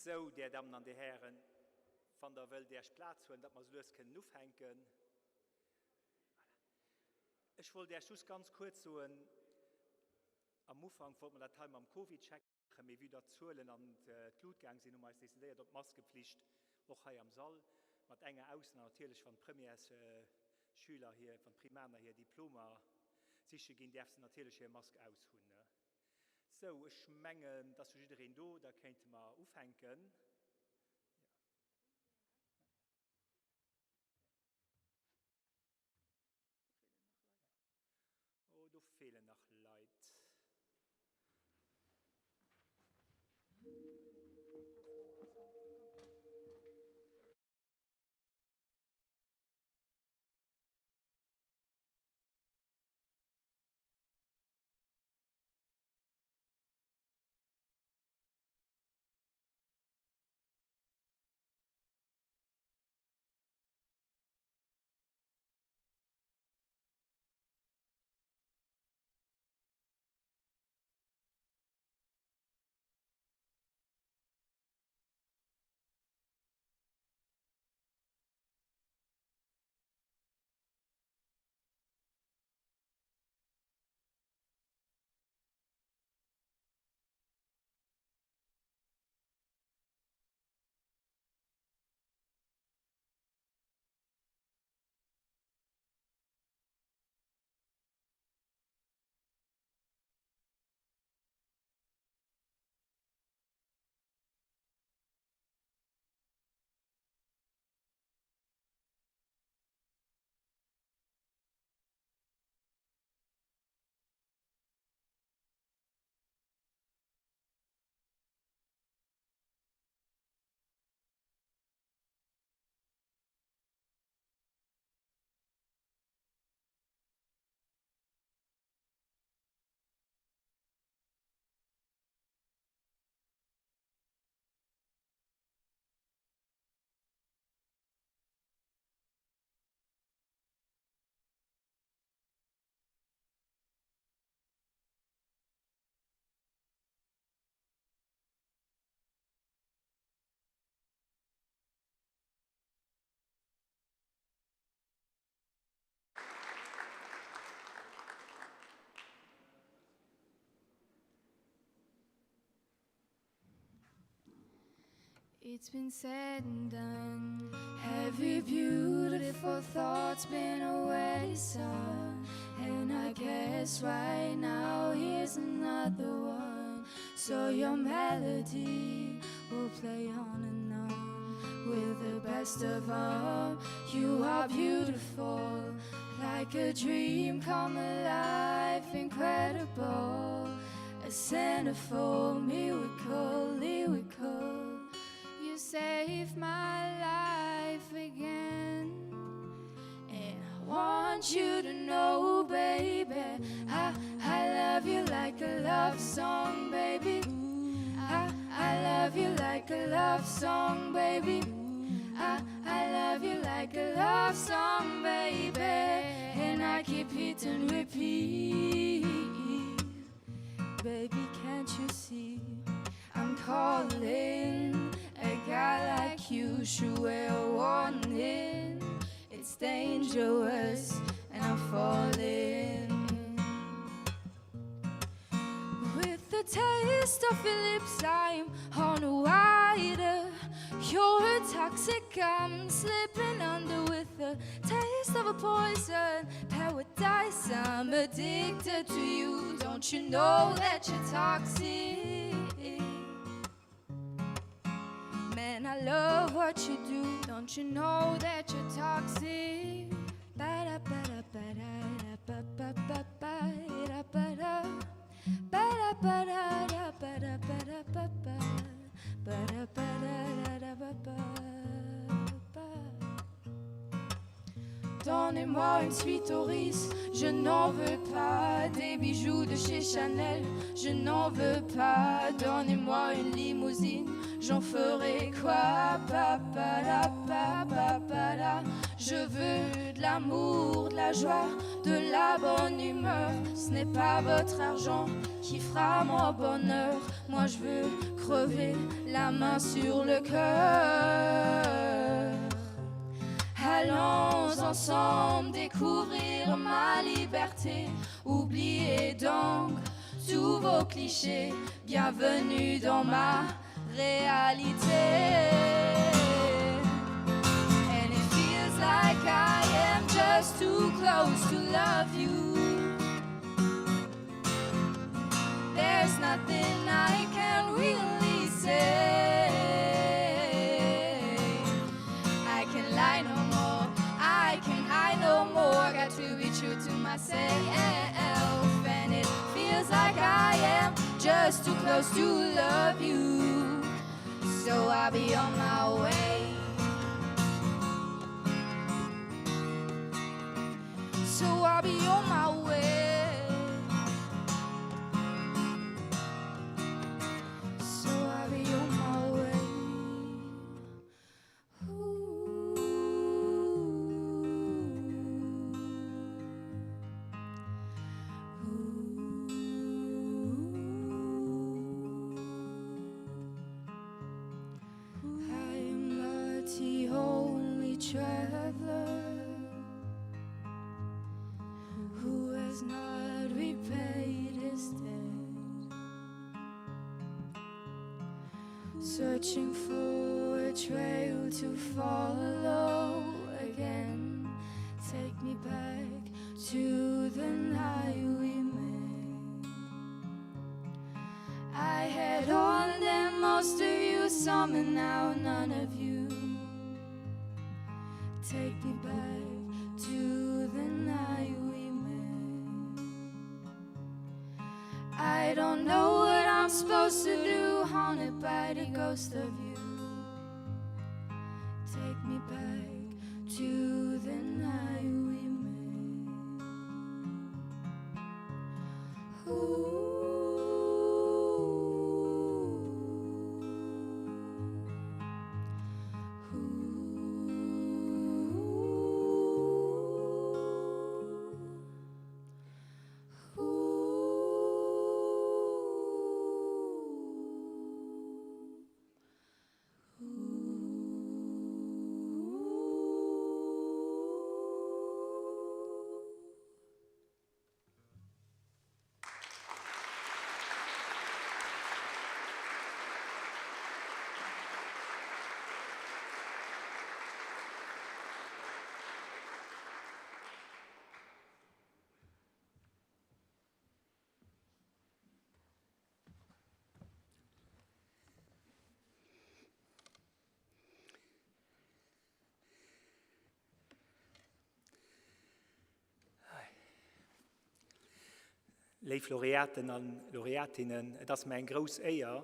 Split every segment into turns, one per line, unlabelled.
Sou, Dir Dammen an Dir Hären, wann Der wëllt Iech Plaz huelen, datt mer esou lues kënnen ufänken. Voilà. Ech wollt Iech just ganz kuerz soen, am Ufank wollte mer dat hei mam CovidCheck maachen, mee vue datt d'Zuelen an d'Lut gaang sinn, hu mer eis decidéiert op d'Maskepflicht och hei am Sall, mat enger Ausnam natierlech, wann d'Premièresschüler hir, wann d'Primaner hir Diplomer siche ginn, däerf se natierlech hir Mask aushunn. Sou, ech mengen, et ass jo jiddereen do, da kéinte mer ufänken. Oh, do feelen nach Leit.
It's been said and done. Every beautiful thought's been already sung. And I guess right now here's another one. So your melody will play on and on with the best of all. You are beautiful, like a dream come alive, incredible. A centerfold, miracle, lyrical. You saved my life again. And I want you to know, baby, I, I love you like a love song, baby. I, I love you like a love song, baby. I, I love you like a love song, baby. And I keep hitting repeat. Baby, can't you see? I'm calling a guy like you should wear a warning. It's dangerous and I'm falling. With the taste of your lips, I'm on a wider. You're toxic, I'm slipping under with the taste of a poison paradise. I'm addicted to you. Don't you know that you're toxic? Man, I love what you do. Don't you know that you're toxic? Ba ba da ba da ba ba ba ba da ba da ba da ba da da ba da ba da ba ba ba da ba da da da ba ba ba Donnez-moi une suite au riz, je n'en veux pas des bijoux de chez Chanel, je n'en veux pas. Donnez-moi une limousine, j'en ferai quoi pa, pa, la, pa, pa, pa, la. Je veux de. l'amour, de la joie, de la bonne humeur. Ce n'est pas votre argent qui fera mon bonheur. Moi je veux crever la main sur le cœur. Allons ensemble découvrir ma liberté. Oubliez donc tous vos clichés. Bienvenue dans ma réalité. And it feels like I am just too close to love you. There's nothing I can really say. I can lie no more, I can hide no more. Got to be true to myself, and it feels like I am just too close to love you. So I'll be on my way. So I'll be on my way. So I'll be on my way. Ooh. Ooh. I am not the only traveler who has not repaid his debt. Searching for a trail to follow again. Take me back to the night we met. I had all and most of you, some and now none of you. Take me back to the night we met. I don't know what I'm supposed to do, haunted by the ghost of you. Take me back to the night we met. Ooh. Ooh.
Léif Laureaten an Laureatinnen, et ass mir eng grouss Éier,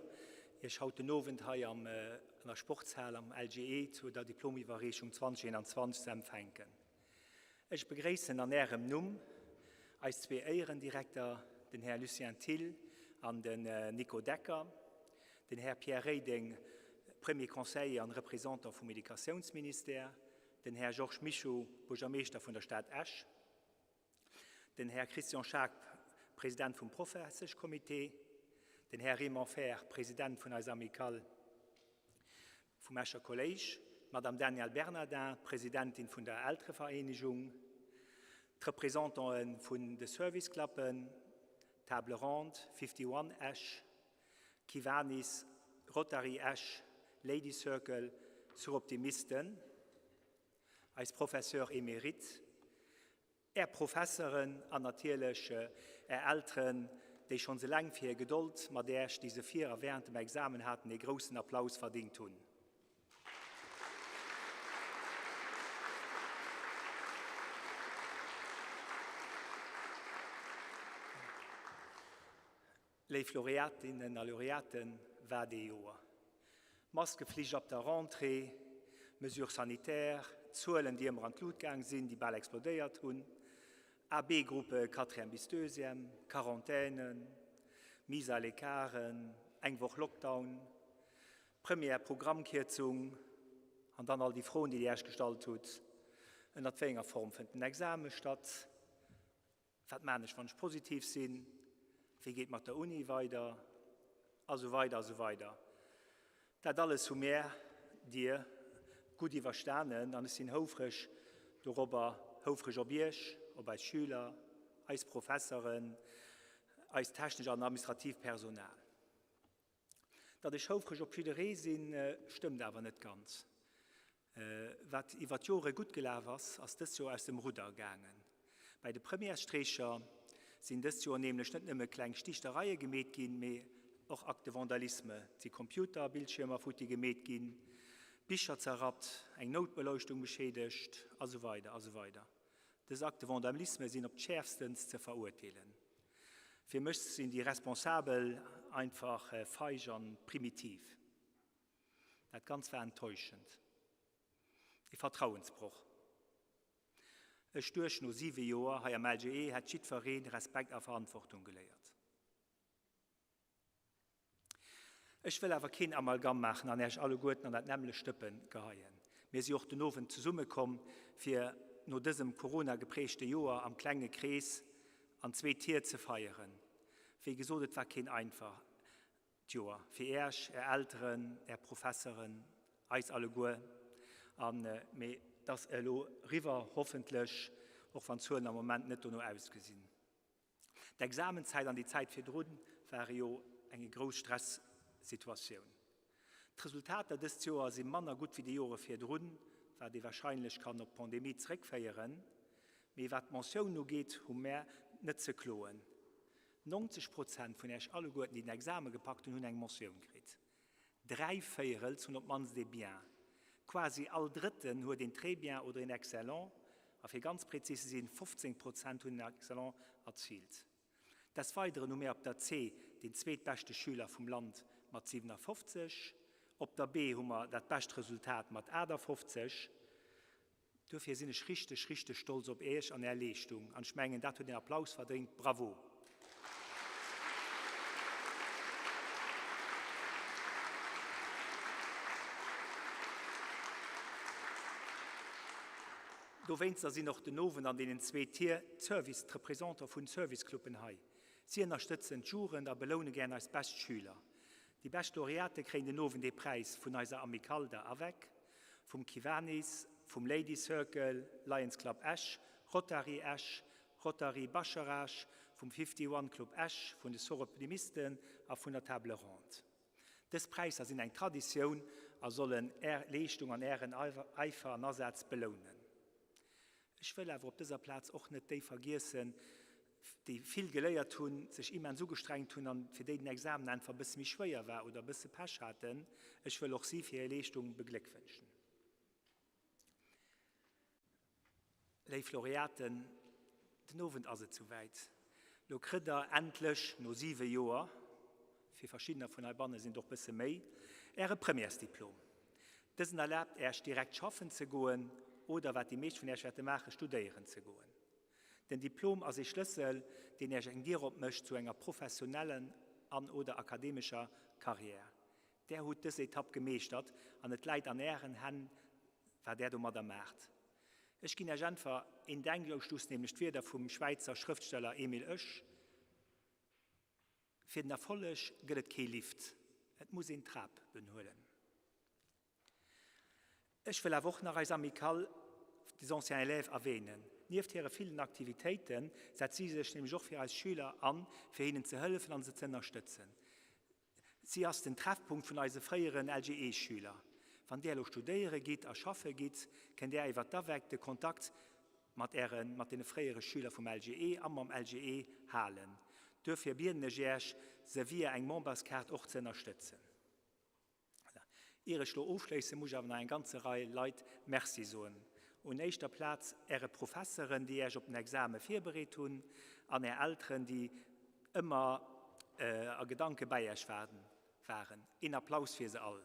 Iech haut den Owend hei am, an der Sportshal am LGE zu der Diplomiwwerreechung 2021 ze empfänken. Ech begréissen an Ärem Numm eis zwee Éierendirekter, den Här Lucien Thill an den Nico Decker, den Här Pierre Reding, Premier Conseiller an Représentant vum Educatiounsministère, den Här Georges Mischo, Buergermeeschter vun der Stad Esch, den Här Christian Schaack, President vum Professeschcomité, den Här Raymond Fehr, President vun eiser Amicale vum Escher Kolléisch, d'Madame Danielle Bernardin, Presidentin vun der Elterevereenegung, d'Représentante vun de Service-Clubben, Table Ronde, 51 Esch, Kiwanis, Rotary Esch, Ladies Circle, Soroptimisten, eis Professeurs émérites, Är Professeren an natierlech Är Elteren, déi schonns eleng fir hir Gedold mat Äech, déi se vir a während dem Examen haten, ee groussen Applaus verdingt hunn. Léif Laureatinnen a Laureaten, wat ee Joer! Maskeflicht ab der Rentrée, Mesures sanitaires, Zuelen déi ëmmer an d'Lut gaang sinn, déi bal explodéiert hunn, A B-Gruppe quatrième bis deuxième, Quarantänen, Mise à l'écarten, eng Woch Lockdown, Première Programmkierzung an dann all déi Froen déi Dir Iech gestallt hutt. Ënnert wéi enger Form fënnt den Exame statt? Wat maan ech, wann ech positiv sinn? Wéi geet mat der Uni weider? A sou weider a sou weider. Dat alles hu mär, dir, gutt iwwerstanen an ech sinn houfreg dorobber, houfreg op iech, op eis Schüler, eis Professeren, eist technesch an administratiivt Personal. Datt ech houfreg op jidderee sinn, stëmmt awer net ganz. Wat iwwer d'Jore gutt gelaf ass, ass dëst Joer aus dem Rudder gaangen. Bäi de Premièresstreecher sinn dëst Joer nämlech net nëmme kleng Stichtereie gemeet ginn, mee och Actes de vandalisme. Et si Computer, Bildschiermer futti gemeet ginn, Bicher zerrappt, eng Noutbeleuchtung beschädegt a sou weider a sou weider. Dës Actes de vandalisme sinn op d'schäerfstens ze verurteelen. Fir mech sinn déi Responsabel einfach feig an primitiv. Dat Ganzt war enttäuschend. E Vertrauensbroch. Ech duecht, no 7 Joer hei am LGE hätt jiddweree Respekt a Verantwortung geléiert. Ech wëll awer keen Amalgam maachen an Äech alleguerten an dat nämmlecht Dëppe geheien. Mir si och den Owend zesummekomm, fir no dësem Corona-geprägte Joer am klenge Krees an zwee Tier ze feieren. Wéi gesot, et war keen einfacht Joer fir Äech, Är Elteren, Är Professeren, eis alleguer. An, mee et ass elo riwwer, hoffentlech, och wann d'Zuelen am Moment net dono ausgesinn. D'Examenzäit an déi Zäit virdrun ware jo eng grouss Stressituatioun. D'Resultater dëst Joer si manner gutt wéi déi Jore virdrun, wat ee warscheinlech kann op d'Pandemie zeréckféieren. Mee wat d'Mentioun ugeet, hu mär net ze kloen. 90 Prozent vun Äech alleguerten, déi den Exame gepackt hunn, hunn eng Mentioun kritt. Dräivéierels hunn op d'mannst ee Bien. Quasi all Drëtten huet een Très bien oder een Excellent, a fir ganz prezis ze sinn, 15 Prozent hunn en Excellent erziilt. Des Weideren hu mir op der C deen zweetbeschte Schüler vum Land mat 57, op der B hu mer dat bescht Resultat mat 58. Duerfir sinn ech richteg, richteg stolz op Iech an Är Leeschtung. An ech mengen, dat huet een Applaus verdéngt. Bravo! Dowéinster sinn och den Owend an deenen zwee Tier d'Service, d'Representant vun Servicecluben hei. Si ënnerstëtzen d'Jugend a beloune gären eis bescht Schüler. Déi bescht Laureate kréien den Owend ee Präis vun eiser Amicale, der AVEC, vum Kiwanis, vum Ladies Circle, Lions Club Esch, Rotary Esch, Rotary Bascharage, vum 51 Club Esch, vun de Soroptimisten a vun der Table Ronde. Dës Präisser sinn eng Traditioun a sollen Är Leeschtung an Ären Äifer an Asaz belounen. Ech wëll awer op dëser Plaz och net déi vergiessen, déi vill geléiert hunn, sech immens ugestrengt hunn an fir déi den Examen einfach e bësse méi schwéier war oder e bësse Pech haten. Ech wëll och si fir hir Leeschtung begléckwënschen. Léif Laureaten, den Owend ass et souwäit. Lo kritt der endlech no siwe Joer, fir verschiddener vun heibanne sinn et och bësse méi, Äre Premièresdiplom. Dësen erlaabt Äech direkt schaffen ze goen oder, wat déi meescht vun Äech wäerte maachen, studéieren ze goen. Den Diplom ass ee Schlëssel, deen Äech eng Dier opmécht zu enger professionellen an oder akademescher Carrière. Där hutt dës Etapp gemeeschtert an et läit an Ären Hänn, wat Där domadder maacht. Ech ginn Äech einfach een Denkoustouss, nämlech d'Wierder vum Schwäizer Schrëftsteller Emile Oesch, Fir den Erfolleg gëtt et kee Lift, et muss een d'Trap behuelen. Ech wëll awer och nach eis Amicale des Anciens Élèves erwähnen. Nieft hire villen Aktivitéite setzt si sech nämlech och fir eis Schüler an, fir hinnen ze hëllefen an se ze ënnerstëtzen. Si ass den Treffpunkt vun eise fréieren LGE-Schüler. Wann Där elo studéiere gitt a schaffe gitt, kënnt Där iwwer d'AVEC de Kontakt mat Ären, mat deene fréiere Schüler vum LGE a mam LGE halen. Duerfir bieden ech Äech, se via eng Memberskaart och ze ënnerstëtzen. Ier ech lo ofschléissen, muss ech awer nach eng ganze Rei Leit Merci soen. Un éischter Plaz Äre Professeren, déi Äech op den Exame virbereet hunn, an Är Elteren, déi ëmmer a Gedanke bäi Äech waren. Een Applaus fir se all.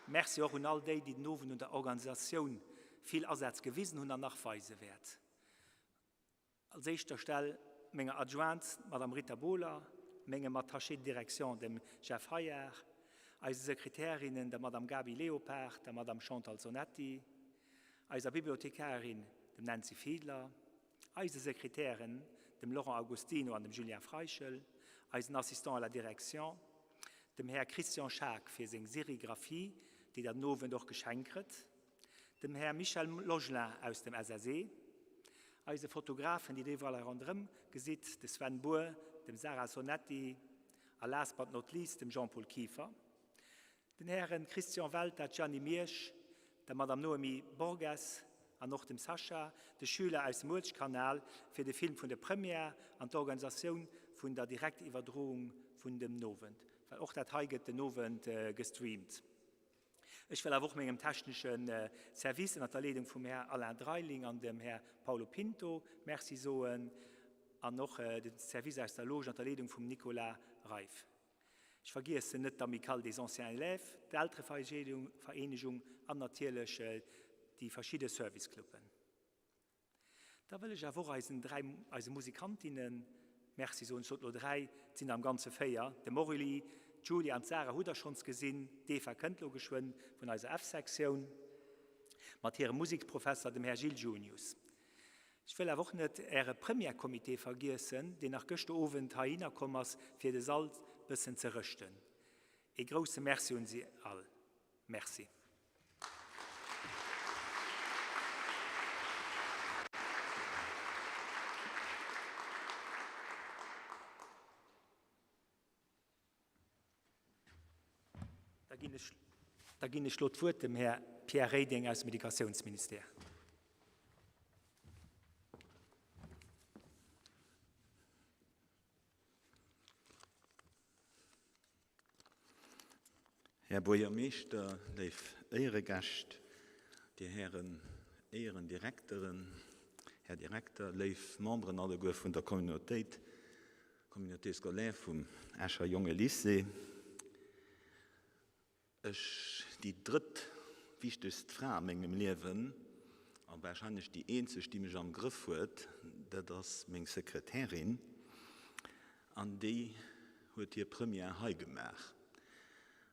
Merci och un all déi, déi den Owend un der Organisatioun vill Asaz gewisen hunn an nach weise wäert. Als éischter Stell menger Adjointe, d'Madame Rita Bohler. Mengem Attaché de direction, dem Jeff Heyard, eise Sekretärinnen, der Madame Gaby Leopard, der Madame Chantal Zonetti, eiser Bibliothekarin, dem Nancy Fiedler, eise Sekretären, dem Laurent Augustino an dem Julien Freichel, eisen Assistants à la direction, dem Här Christian Schaack fir seng Serigraphie, déi Der den Owend och geschenkt kritt, dem Här Michel Logelin aus dem SSE, eise Fotografen, déi Dir iwwerall hei ronderëm gesitt, de Sven Bour, dem Sarah Sonetti a last but not least dem Jean-Paul Kieffer, den Hären Christian Welter, Gianni Miersch, der Madame Noémie Borges an och dem Sascha, de Schüler aus dem Uelzechtkanal, fir de Film vun der Première an d'Organisatioun vun der Direktiwwerdroung vun dem Nowend, well och dat hei gëtt den Owend gestreamt. Ech wëll awer och mengem technesche Service ënnert der Leedung vum Här Alain Dreiling an dem Här Paulo Pinto Merci soen an och de Service aus der Loge ënnert der Leedung vum Nicolas Reiff. Ech vergiessen net d'Amicale des Anciens Élèves, d'Elterevereenegung an natierlech déi verschidde Servicecluben. Da wëll ech awer och eisen 3, eise Musikantinne Merci soen. Ech sot elo 3, et sinn der am Ganze 4. De Moruli, d'Julia an d'Sarah hutt der schonns gesinn. D'Eva kënnt elo geschwënn vun eiser F-Sektioun mat hirem Museksprofesser, dem Här Gilles Junius. Ech wëll awer och net Äre Première-Comité vergiessen, deen nach gëschter Owend heihinner komm ass, fir de Sall bëssen ze rëschten. Ee grousse Merci un si all. Merci. Da ginn ech, da ginn ech lo d'Wuert dem Här Pierre Reding aus dem Educatiounsministère.
Här Buergermeeschter, léif Éieregäscht, Dir Hären Éierendirekteren, Här Direkter, léif Memberen alleguer vun der Communautéit, Communauté scolaire vum Escher Jongelycée. Ech, déi drëtt wichtegst Fra a mengem Liewen, a warscheinlech déi eenzeg, déi mech am Grëff huet, dat ass meng Sekretärin, an déi huet hir Première hei gemaach.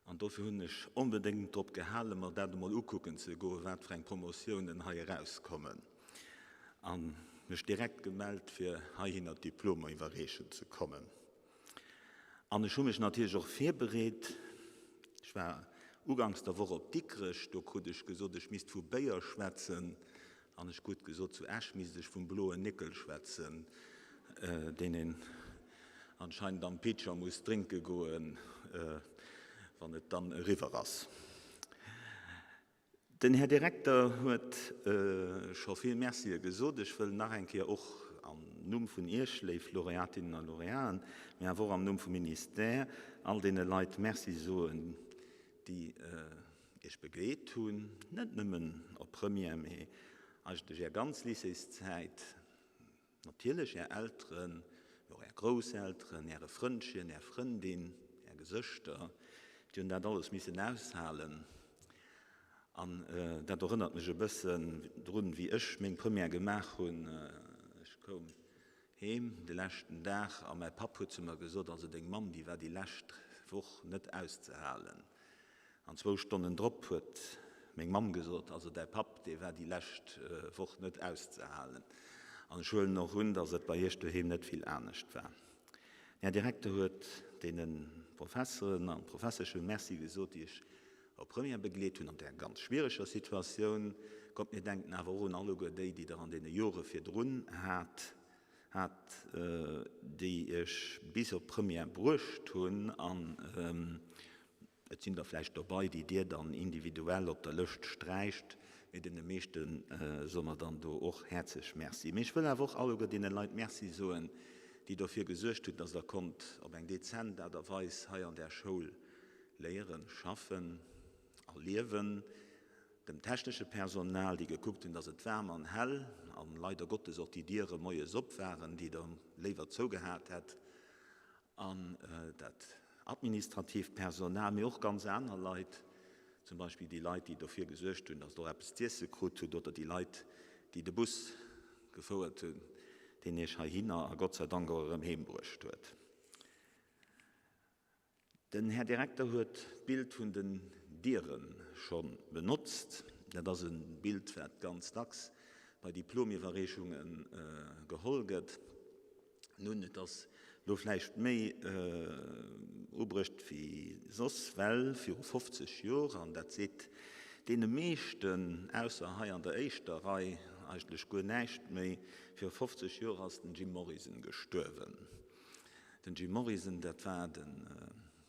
An dofir hunn ech onbedéngt drop gehalen, mer dat emol ukucken ze goen, wat fir eng Promotiounen hei erauskommen, a mech direkt gemellt, fir heihinner d'Diplomer iwwerreechen ze kommen. An ech hu mech natierlech och virbereet. Ech war uganks der Woch op Dikrech, do krut ech gesot, ech misst vu Béier schwätzen. An ech krut gesot, zu Esch misst ech vum bloen Néckel schwätzen, deen een anscheinend am Pitcher muss drénke goen, wann et dann eriwwer ass. Den Här Direkter huet scho vill Mercië gesot. Ech wëll nach eng Kéier och am Numm vun Iech, léif Laureatinnen a Laureaten, mee awer och am Numm vum Ministère, all deene Leit Merci soen, déi Iech begleet hunn, net nëmmen op Première, mee eigentlech Är ganz Lycéeszäit. Natierlech Är Elteren, mee och Är Grousselteren, Äre Frëndchen, Är Frëndin, Är Gesëschter, déi hunn dat alles missen aushalen. An dat erënnert mech e bëssen drun, wéi ech meng Première gemaach hunn. Ech koum heem de leschten Dag a mäi Papp huet zu mer gesot, Also deng Mamm, déi war déi lescht Woch net auszehalen. An zwou Stonnen drop huet meng Mamm gesot, Also däi Papp, dee war déi lescht Woch net auszehalen. An ech huelen och un, datt et bei Iech doheem net vill anescht war. Den Här Direkter huet deene Professeren an Professeschen Merci gesot, déi ech op Première begleet hunn an där ganz schwiereger Situatioun. Kommt, mir denken awer och un alleguer déi, déi Der an deene Jore virdrun hat, hat, déi Iech bis op d'Première bruecht hunn. An Et sinn der vläicht dobei, déi Dir dann individuell op der Lëscht sträicht, mee deene meeschte soe mer dann do och häerzlech Merci. Mee ech wëll awer och alleguer deene Leit Merci soen, déi dofir gesuergt hunn, dass Der konnt op eng dezent Aart a Weis hei an där Schoul léieren, schaffen a liewen, dem technesche Personal, déi gekuckt hunn, dass et waarm an hell an leider Gottes och déi Diere moies op waren, déi Der léiwer zougehat hätt, an dat administratiivt Personal, mee och ganz aner Leit, zum Beispill déi Leit, déi dofir gesuergt hunn, datt Der och eppes z'iesse krut hutt, oder déi Leit, déi de Bus gefouert hunn, deen Iech heihinner a Gott sei Dank och erëm heem bruecht huet. Den Här Direkter huet d'Bild vun den Diere scho benotzt. Dat ass e Bild, wat ganz dacks bei Diplomiwwerreechunge geholl gëtt. Nun, et ass elo vläicht méi ubruecht wéi soss, well viru 50 Jor, an dat seet deene meeschten, ausser hei an der éischter Rei, eigentlech guer näischt méi, viru 50 Jor ass den Jim Morrison gestuerwen. Den Jim Morrison, dat war den,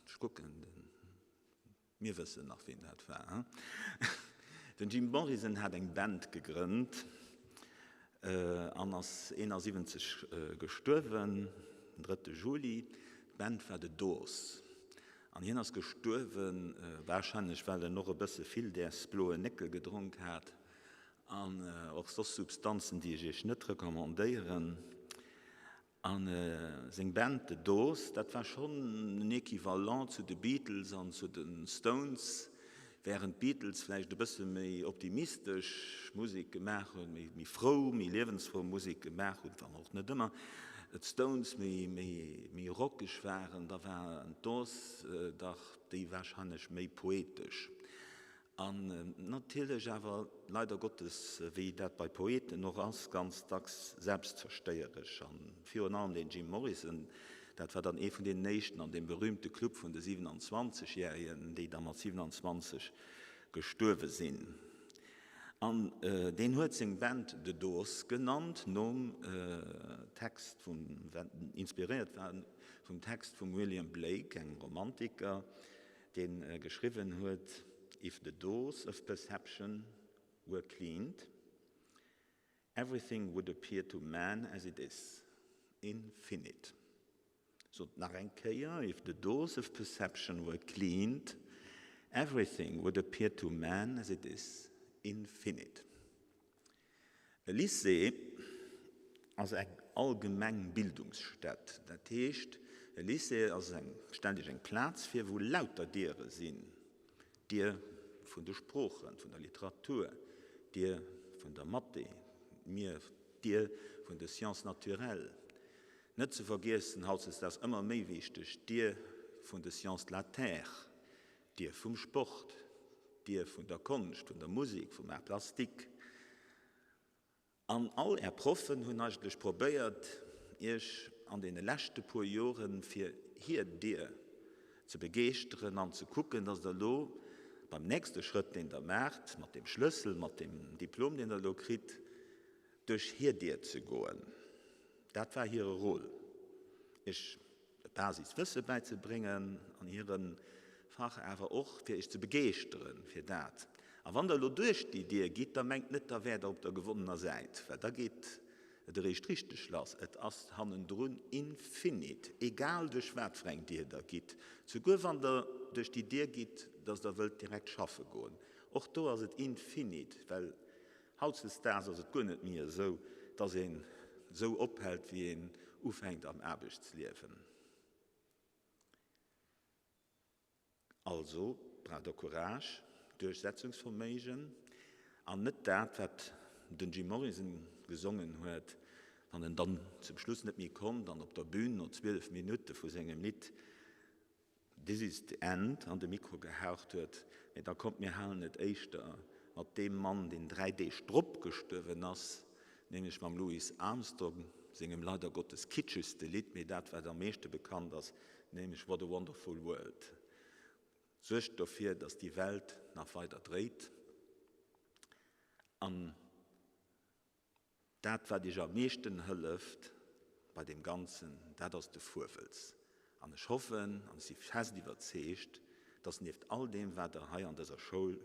ech kucken, den, Mir wëssen nach, wien dat war, hein? Den Jim Morrison hat eng Band gegrënnt an ass 71 gestuerwen, den drëtte Juli. D'Band war The Doors. An hien ass gestuerwen, warscheinlech well en och e bësse vill däers bloen Néckel gedronk hat an och soss Substanzen, déi ech iech net recommandéieren. A seng Band The Doors, dat war schonn en Equivalent zu de Beatles an zu de Stones, wärend d'Beatles vläicht e bësse méi optimistesch Musek gemaach hunn, méi frou, méi liewensfrou Musek gemaach hunn, wann och net ëmmer, d'Stones méi rockeg waren, da waren d'Doors dach déi warscheinlech méi poetesch. An natierlech awer leider Gottes, wéi dat bei Poeten och ass, ganz dacks selbstzerstéieresch. A virun allem den Jim Morrison, dat war dann ee vun deenen éischten an deem berühmte Club vun de 27 Järegen, déi da mat 27 gestuerwe sinn. An deen huet seng Band The Doors genannt, nom Text vum, wat inspiréiert war vum Text vum William Blake, engem Romantiker, deen geschriwwen huet, If the doors of perception were cleaned, everything would appear to man as it is, infinite. Sot nach eng Kéier, If the doors of perception were cleaned, everything would appear to man as it is, infinite. E Lycée ass eng allgemeng Bildungsstätt. Dat heescht, e Lycée ass eng, stellt Iech eng Plaz vir, wou lauter Diere sinn, D'Dier vun de Sproochen, vun der Literatur, d'Dier vun der Mathé, d'Dier vun de Sciences naturelles, net ze vergiessen, hautdesdaags ëmmer méi wichteg, d'Dier vun de Sciences de la terre, D'Dier vum Sport, d'Dier vun der Konscht, vun der Musek, vum Art plastique. An all Är Proffen hunn eigentlech probéiert, Iech an deene leschte puer Jore fir hir Dier ze begeeschteren an ze kucken, dass Der elo beim nächste Schrëtt, deen Der maacht, mat deem Schlëssel, mat deem Diplom, deen Der elo kritt, duerch hir Dier ze goen. Dat war hire Rôle, Iech e Basiswësse bäizebréngen an hirem Fach, awer och fir iech ze begeeschtere fir dat. A wann der elo duerch déi Dier gitt, da mengt net, da wäert der op der gewonnener Säit, well da geet et eréischt richteg lass. Et ass hannendrun infinite, egal duerch wat fir eng Dier der gitt, souguer wann der duerch déi Dier gitt, dass der wëllt direkt schaffe goen, och do ass et infinite, well Hautdesdaags ass et guer net méi esou, dass een esou ophält, wéi een ufänkt am Aarbechtsliewen. Also braucht Der Courage, Duerchsetzungsverméigen an net dat, wat den Jim Morrison gesongen huet, wann en dann zum Schluss net méi konnt an op der Bühn no 12 Minutte vu sengem Lidd This is the end an de Mikro gehaucht huet, mee da kommt mir halen et éischter mat deem Mann, deen 3 Deeg drop gestuerwen ass, nämlech mam Louis Armstrong sengem leider Gottes kitschegste Lidd, mee dat wat am meeschte bekannt ass, nämlech What a Wonderful World. Suergt dofir, dass déi Welt nach weider dréit an. Dat, wat Iech am meeschten hëlleft bei deem Ganzen, dat ass de Fuerwëlz. An ech hoffen an ech si fest iwwerzeegt, dass nieft all deem, wat Der hei an dëser Schoul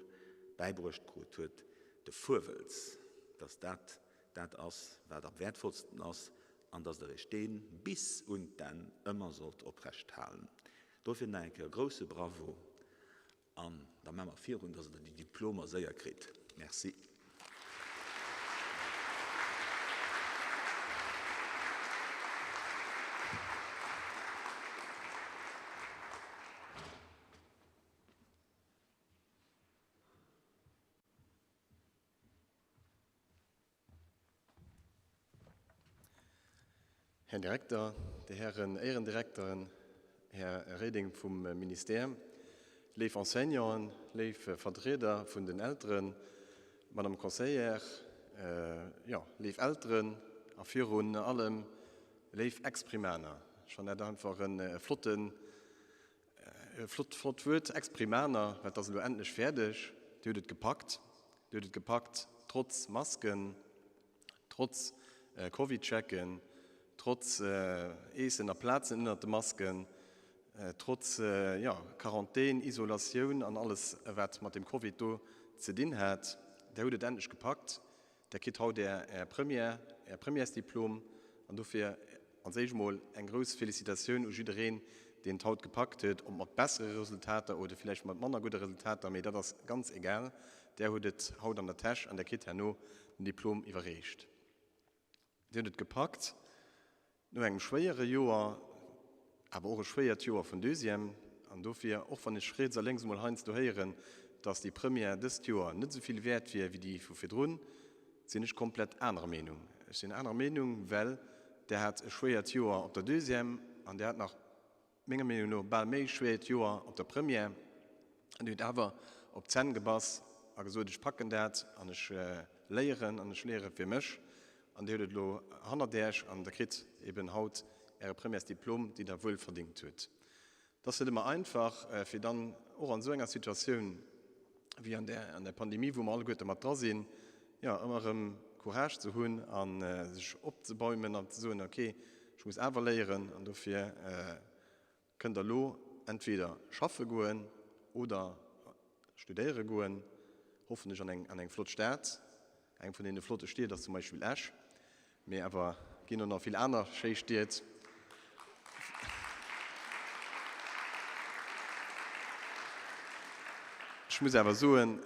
bäibruecht krut huet, de Fuerwëlz, dass dat dat ass, wat am wäertvollsten ass an dass Der Iech dee bis un d'Enn ëmmer sollt oprecht halen. Dofir nach eng Kéier e grouse Bravo An da maache mer virun, dass Der déi Diplomer séier kritt. Merci.
Här Direkter, Dir Hären Éierendirekteren. Här Reding vum Ministère, léif Enseignanten, léif Vertrieder vun den Elteren, Madame Conseillère, jo, léif Elteren a virun allem léif Exprimaner. Ech fannen dat einfach e flotten, e flott, flott Wuert, Exprimaner, well et ass elo endlech fäerdeg. Dir hutt et gepackt. Dir hutt et gepackt, trotz Masken, Trotz Covidchecken, trotz Eessen a Plazen ënnert de Masken, trotz, jo, Quarantän, Isolatioun an alles wat mat dem Covid do ze dinn hat, där hutt et endlech gepackt. Där kritt haut Är Première, Är Premièresdiplom an dofir Als éischt mol eng grouss Felicitatioun u jiddereen, deen et haut gepackt huet, ob mat bessere Resultater oder villäicht mat manner gudde Resultater, mee dat ass ganz egal, där hutt et haut an der Täsch an där kritt herno den Diplom iwwerreecht. Dir hutt et gepackt no engem schwéiere Joer, awer och e schwéiert Joer vun Deuxième, an dofir, och wann ech riets a lénks emol heiansdo héieren, dass déi Première dëst Joer net esou vill wäert wier wéi déi vu virdrun, sinn ech komplett anerer Meenung. Ech sinn anerer Meenung, well där hat e schwéiert Joer op der Deuxième an där hat nach menger Meenung no bal méi schwéiert Joer op der Première an Dir hutt awer op d'Zänn gebass a gesot, ech packen dat an ech léieren an ech léiere fir mech an Dir hutt et elo hannert Äech an Der kritt eben haut Äre Premièresdiplom, deen Der wuel verdéngt hutt. Et ass net ëmmer einfach, fir dann och an esou enger Situatioun wéi an där, an der Pandemie, wou mer alleguerte mat dra sinn, jo, ëmmer erëm Courage ze hunn a sech opzebäumen an ze soen, okay, ech muss awer léieren an dofir kënnt Der elo entweder schaffe goen oder studéiere goen, hoffentlech an eng, an eng flott Stad. Eng vun deene flotte Stied ass zum Beispill Esch. Mee awer ginn och nach vill aner schéi Stied. Ech muss awer soen,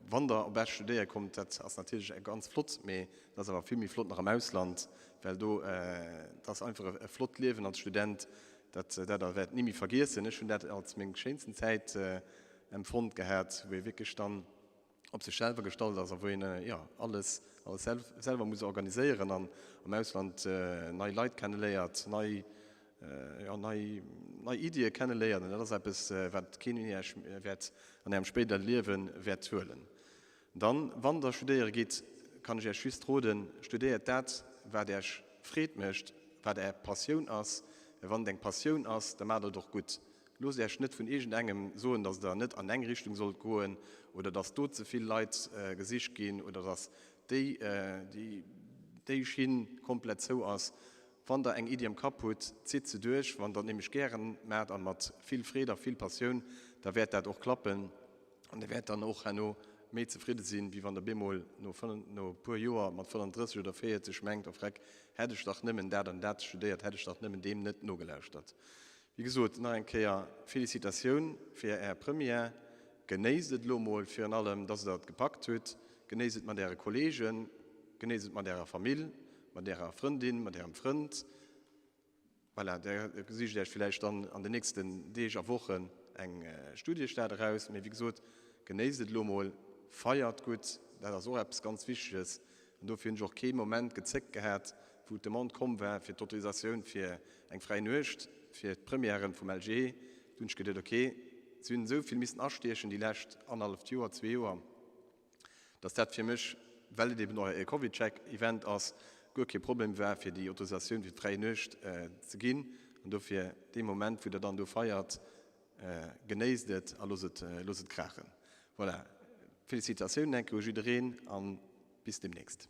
wann Der op Esch studéiere kommt, dat ass natierlech ganz flott, mee et ass awer vill méi flott nach am Ausland, well do, et ass einfach e flott Liewen als Student, dat dat Der wäert ni méi vergiessen. Ech hunn dat als meng schéinsten Zäit empfonnt gehat, wou ee wierklech dann, op sech selwer gestallt ass a wou een jo alles alles selwer muss organiséieren an am Ausland nei Leit kenneléiert, nei jo nei nei Iddie kenneléiert an dat ass eppes wat keen un Iech wäert an Ärem spéidere Liewe wäert huelen. Dann wann der studéiere gitt, kann ech Iech just roden, studéiert dat wat Iech Freed mécht, wat Är Passioun ass, well wann et eng Passioun ass, da maacht Der et och gutt. Loosst Äech net vun iergendengem soen, dass Der net an eng Richtung sollt goen oder dass do ze vill Leit gesicht ginn oder dass déi, déi Schinn komplett zou ass. Wann Der eng Iddi am Kapp hutt, zitt se duerch. Wann Der et nämlech gären maacht a mat vill Freed a vill Passioun, da wäert dat och klappen an Der wäert dann och herno méi zefridde sinn, wéi wann Der bemol no no e puer Joer mat 35 oder 40 mengt, Oh Freck, hätt ech dach nëmmen dat an dat studéiert, hätt ech dach nëmmen deem net nogelauschtert. Wéi gesot, nach eng Kéier Felicitatioun fir Är Première. Genéisst et elo mol virun allem, dass Der et gepackt hutt. Genéisst et mat Äre Kolleegen, genéisst et mat Ärer Famill, mat Ärer Frëndin, mat Ärem Frënd. Voilà, Der sicht Iech villäicht dann an den nächsten Deeg a Wochen eng Studiestad eraus. Mee wéi gesot, genéisst et elo mol, feiert gutt, dat ass och eppes ganz Wichteges. An dofir hunn ech och kee Moment gezéckt gehat, wou d'Demande komm war fir d'Autorisatioun fir eng fräi Nuecht fir d'Premièren vum LG. Do hunn ech geduet, ok, si hunn esou vill missen astiechen déi lescht annerhalleft Joer, zwee Joer, datt dat fir mech, well et eben och e CovidCheck-Event ass, guer kee Problem war, fir déi Autorisatioun fir d'fräi Nuecht ze ginn. An dofir dee Moment, wou Der dann do feiert, Genéisst et a loosst et, loosst et kraachen. Voilà, Félicitatiounen enke u jiddereen an bis demnächst.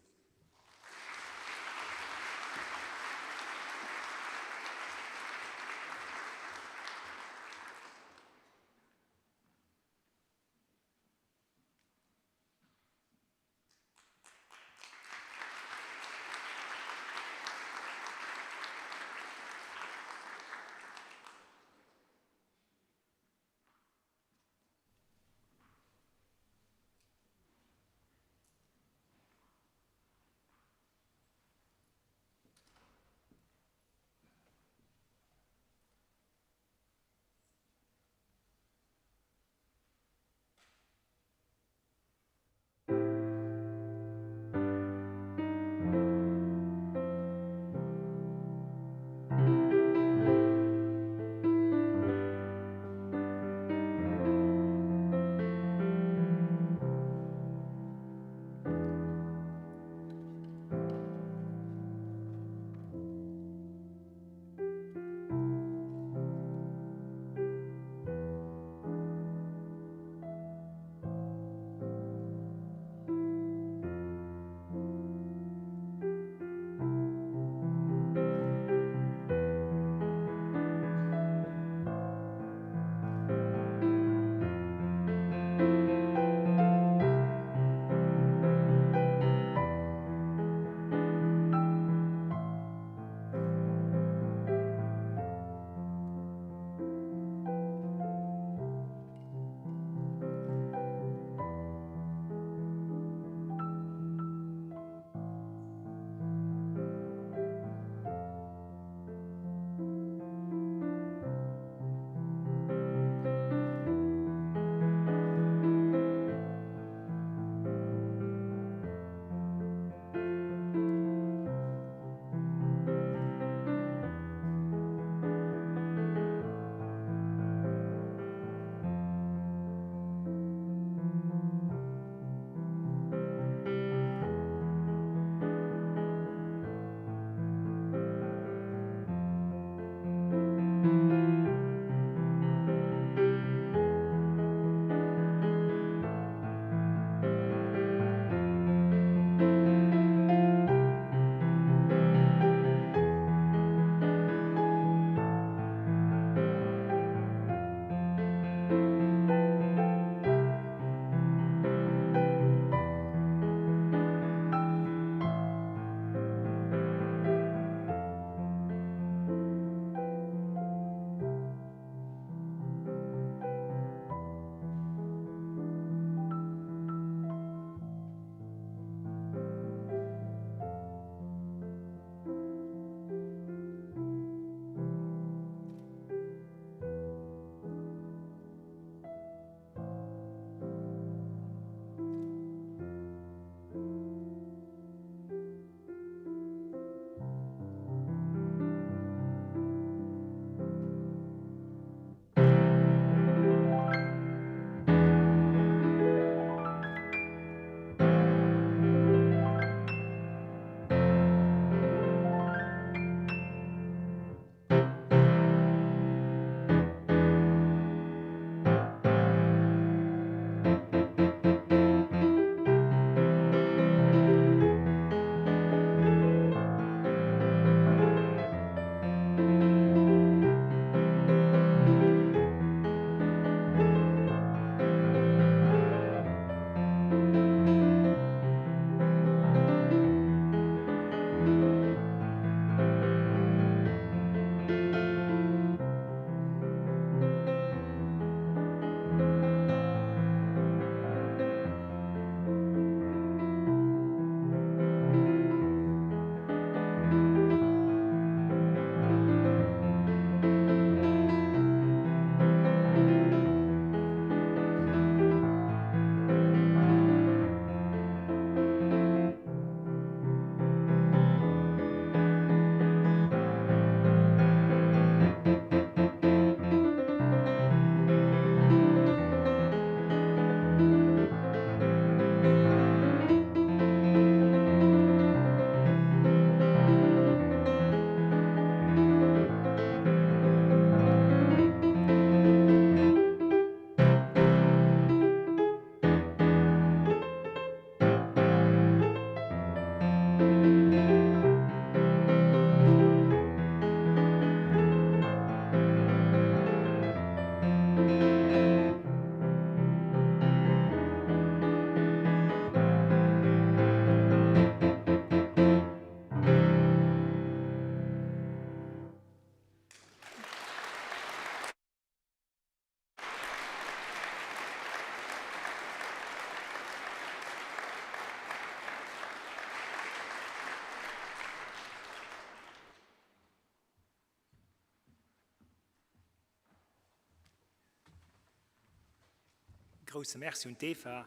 Grousse Merci un d'Eva.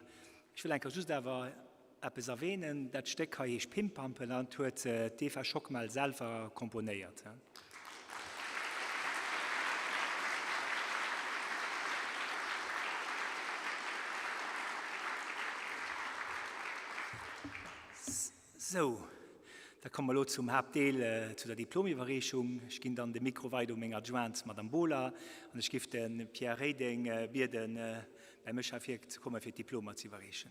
Ech wëll eng Kéier just awer eppes erwähnen, Dat Stéck hei heescht Pimpampel an huet d'Eva Schockmel selwer komponéiert. Sou, da komme mer elo zum Haaptdeel, zu der Diplomiwwerreechung. Ech ginn dann de Mikro weider u meng Adjointe, d'Madame Bohler, an ech giff de Pierre Reding bieden, bäi mech hei vir ze kommen, fir d'Diplomer ze iwwerreechen.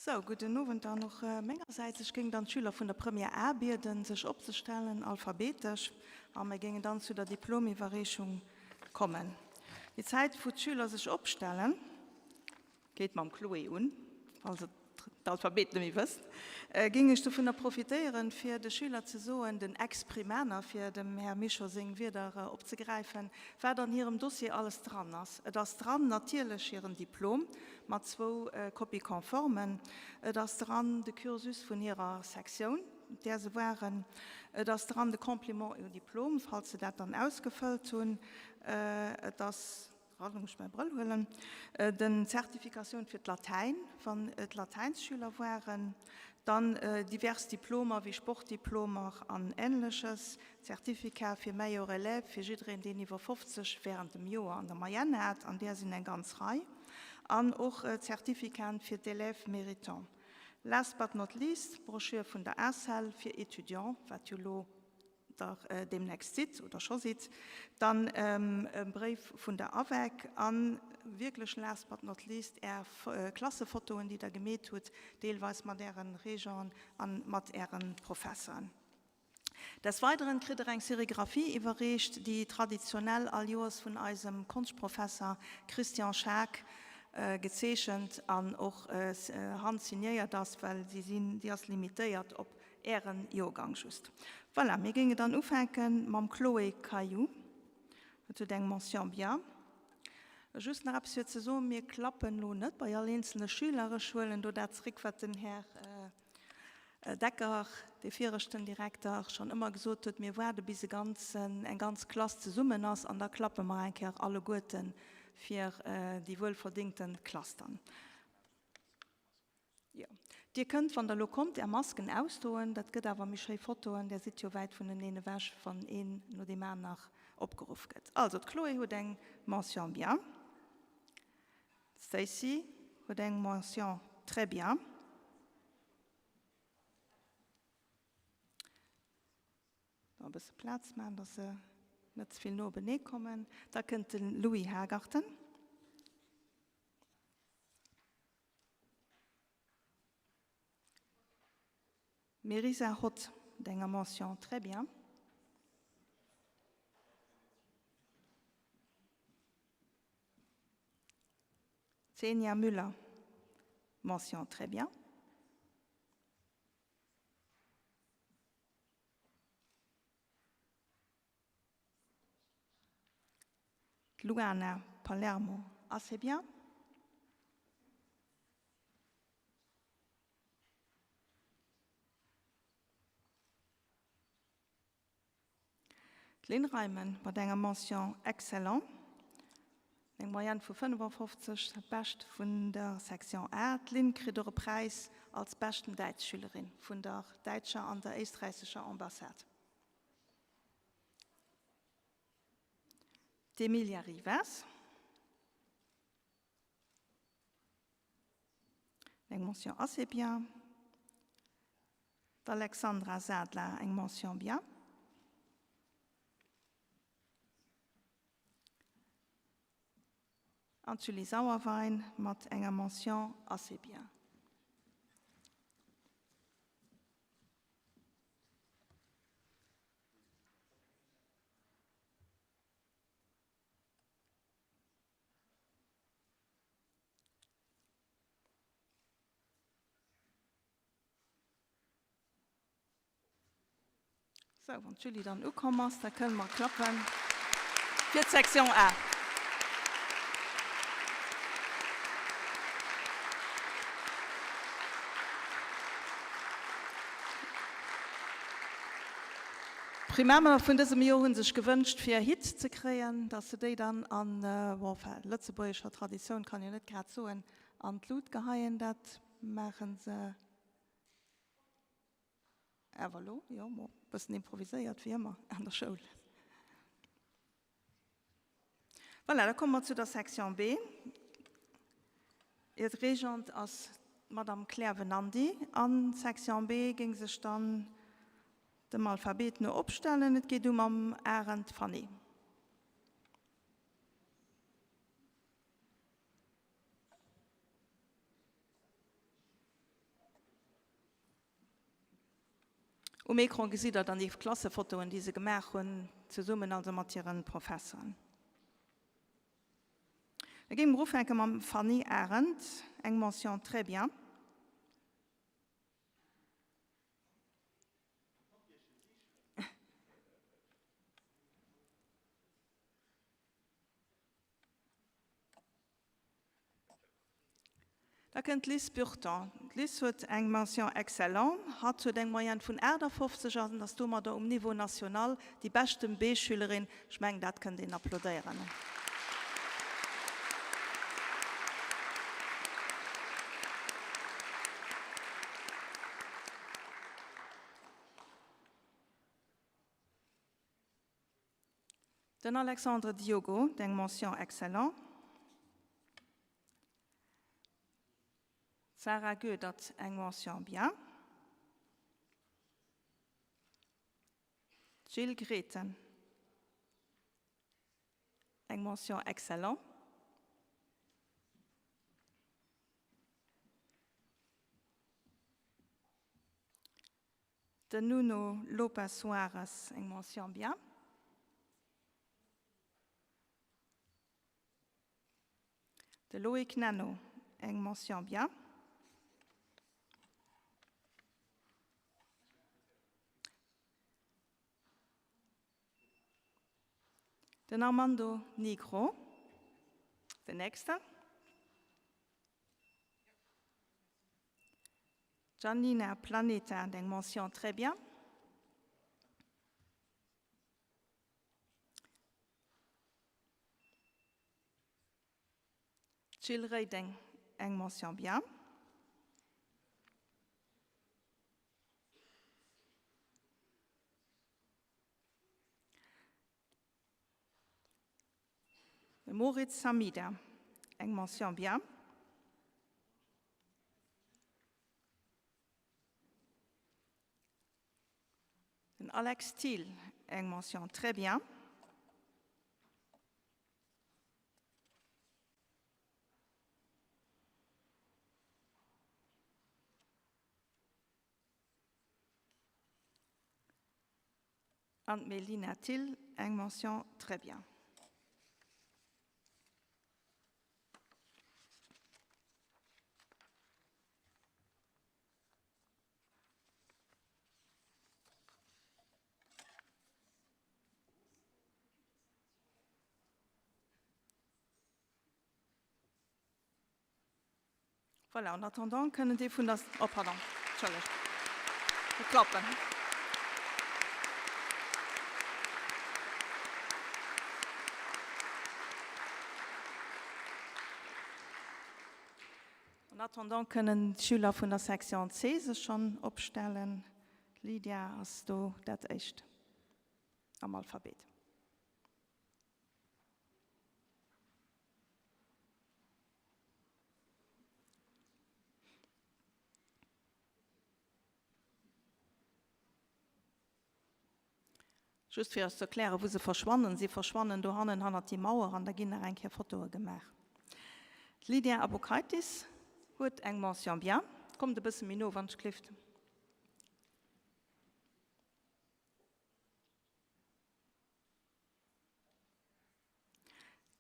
Sou, gudden Owend dann och mengersäits. Ech géing dann d'Schüler vun der Première A bieden, sech opzestellen, alphabetesch, a mir géingen dann zu der Diplomiwwerreechung kommen. Déi Zäit, wou d'Schüler sech opstellen, Geet mam Chloé un, falls der d'Alphabet net méi wësst, géing ech dovunner profitéieren, fir de Schüler ze soen, den Ex-Primaner, fir dem Här Mischo seng Wierder opzegräifen, wat an hirem Dossier alles dran ass. Et ass dran natierlech hiren Diplom mat zwou Copie conformen, et ass dran de Cursus vun hirer Sektioun, där se waren, et ass dran de Complément au diplôme, falls se dat dann ausgefëllt hunn, et ass, Pardon, muss ech mäi Brëll huelen. Den Zertifikatioun fir d'Latäin, wann et Latäinsschüler waren. Dann divers Diplomer wéi Sportdiplomer an Ähnleches. Zertifikat fir Meilleur élève fir jiddereen, deen iwwer 50 während dem Joer an der Moyenne hat, an där sinn eng ganz Rei. An och Zertifikaten fir d'Élèves méritants. Last but not least, d'Broschür vun der ACEL fir Étudiants, wat jo lo der deemnächst sidd oder scho sidd, dann e Bréif vun der AVEC a wierklech last but not least Är Klassefotoen, déi Der gemeet hutt, deelweis mat Äre Régenten a mat Äre Professeren. Des Weideren kritt Der eng Sérigraphie iwwerreecht, déi traditionell all Joers vun eisem Konschtprofesser Christian Schaack gezeechent an och handsignéiert ass, well si sinn, déi ass limitéiert op Ären Joergang just. Voilà, mir géinge dann ufänke mam Chloé Caillou. Dat huet eng Mention bien. Just nach eppes fir ze soen, Mir klappen elo net bei all eenzelne Schüler. Ech huelen do dat zréck, wat den Här Decker, dee viregten Direkter, schonn ëmmer gesot huet, Mir waarde bis e ganzen, eng ganz Klass zesummen ass an da klappe mer eng Kéier alleguerte fir déi wuelverdéngte Klass dann. Jo. Dir kënnt, wann der elo kommt, är Masken ausdoen. Dat gëtt awer méi schéi Fotoen. Där sidd jo wäit vuneneen ewech, wann een no deem aner opgeruff gëtt. Also, d'Chloé huet eng Mention bien. D'Stacy huet eng Mention très bien. Da e bësse Plaz maachen, dass se net ze vill no openee kommen. Da kënnt de Louis Hagarten. D'Merisa Hott mat enger Mention très bien. D'Xenia Müller, Mention très bien. D'Luana Palermo, Assez bien. D'Lynn Reimen mat enger Mention excellent, eng Moyenne vu 55, dat Bescht vun der Section A. D'Lynn kritt och e Präis als beschten Däitschschülerin vun der däitscher an der éisträichescher Ambassade. D'Emilia Rivas. Eng Mention assez bien. D'Alexandra Sadler, eng Mention bien. An d'Julie Sauerwein mat enger Mention assez bien. Sou, wann d'Julie dann ukomm ass, da kënne mer klappen fir d'Section A. D'Primarmänner vun dësem Joer hu sech gewënscht fir Hitt ze kréien, datt se déi dann an, bon, enfin, lëtzebuergescher Traditioun kann een net grad soen, an d'Lut geheien. Dat maache se Awer elo, jo, mo bëssen improviséiert, wéi ëmmer an der Schoul. Voilà, da komme mer zu der Section B. Iert Régente ass d'Madame Claire Venandy. An d'Section B géing sech dann dem Alphabet no opstellen. Et geet u mam Arendt Fanny. Um Ecran gesitt der dann déi Klassefotoen, déi se gemaach hunn, zesummen also mat hiren Professeren. Da géinge mer ufänke mam Fanny Arendt, eng Mention très bien. Da kënnt d'Liz Burton. D'Liz huet eng Mention excellent. Hatt huet eng Moyenne vun 58 an ass domadder um Niveau national déi beschten B-Schülerin. Ech mengen, dat kënnt een applaudéieren. Den Alexandre Diogo, eng Mention excellent. D'Sarah Goedert, eng Mention bien. D'Jill Grethen, eng Mention excellent. Den Nuno Lopes Soares, eng Mention bien. De Loïc Nano, eng Mention bien. Den Armando Nigro, den nächste. D'Janina Planeta, eng Mention très bien. D'Jill Reding, eng Mention bien. De Moritz Samida, eng Mention bien. Den Alex Thiel, eng Mention très bien. An d'Mélina Thill, eng Mention très bien. Voilà, en attendant kënnen déi vun der, oh pardon, Entschëllegt, mir klappen. En attendant kënnen d'Schüler vun der Section C sech schonn opstellen. D'Lydia ass do dat éischt am Alphabet. Just fir iech ze erklären, wou se verschwannen, Si verschwannen dohannen hannert déi Mauer an da ginn nach eng Kéier Fotoe gemaach. D'Lydia Abokaitis huet eng Mention bien. Kommt e bësse méi no, wann ech gelift.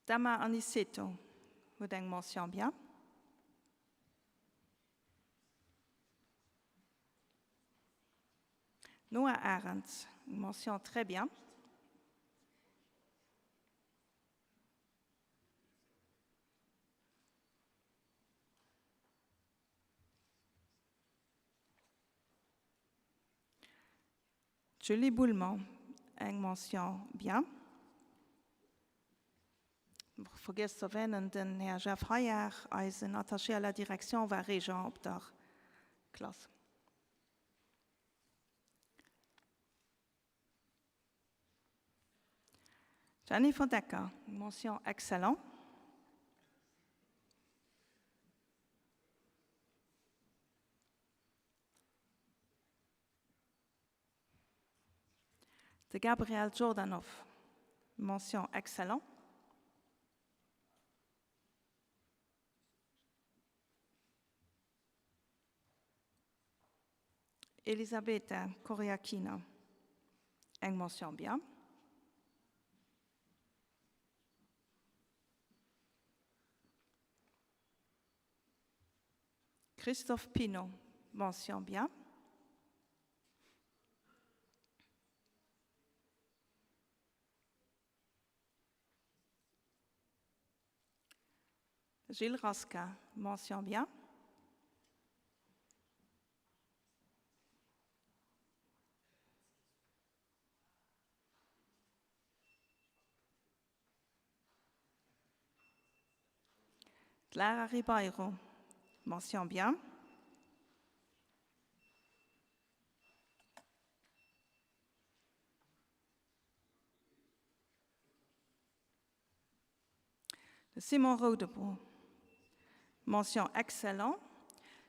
D'Emma Aniceto huet eng Mention bien. Noah Arendt, eng Mention très bien. D'Julie Boulman, eng Mention bien. Vergiess ze erwänen, den Här Jeff Heyar, eisen Attaché à la direction, war Régent op der Klass. Jennifer Decker, Mention excellent. De Gabriel Jordanov, Mention excellent. Elisabeta Koriakina, eng Mention bien. Christophe Pinault, mention bien. Gilles Rasca, mention bien. D'Lara Ribeiro, mention bien. De Simon Roudebour, mention excellent.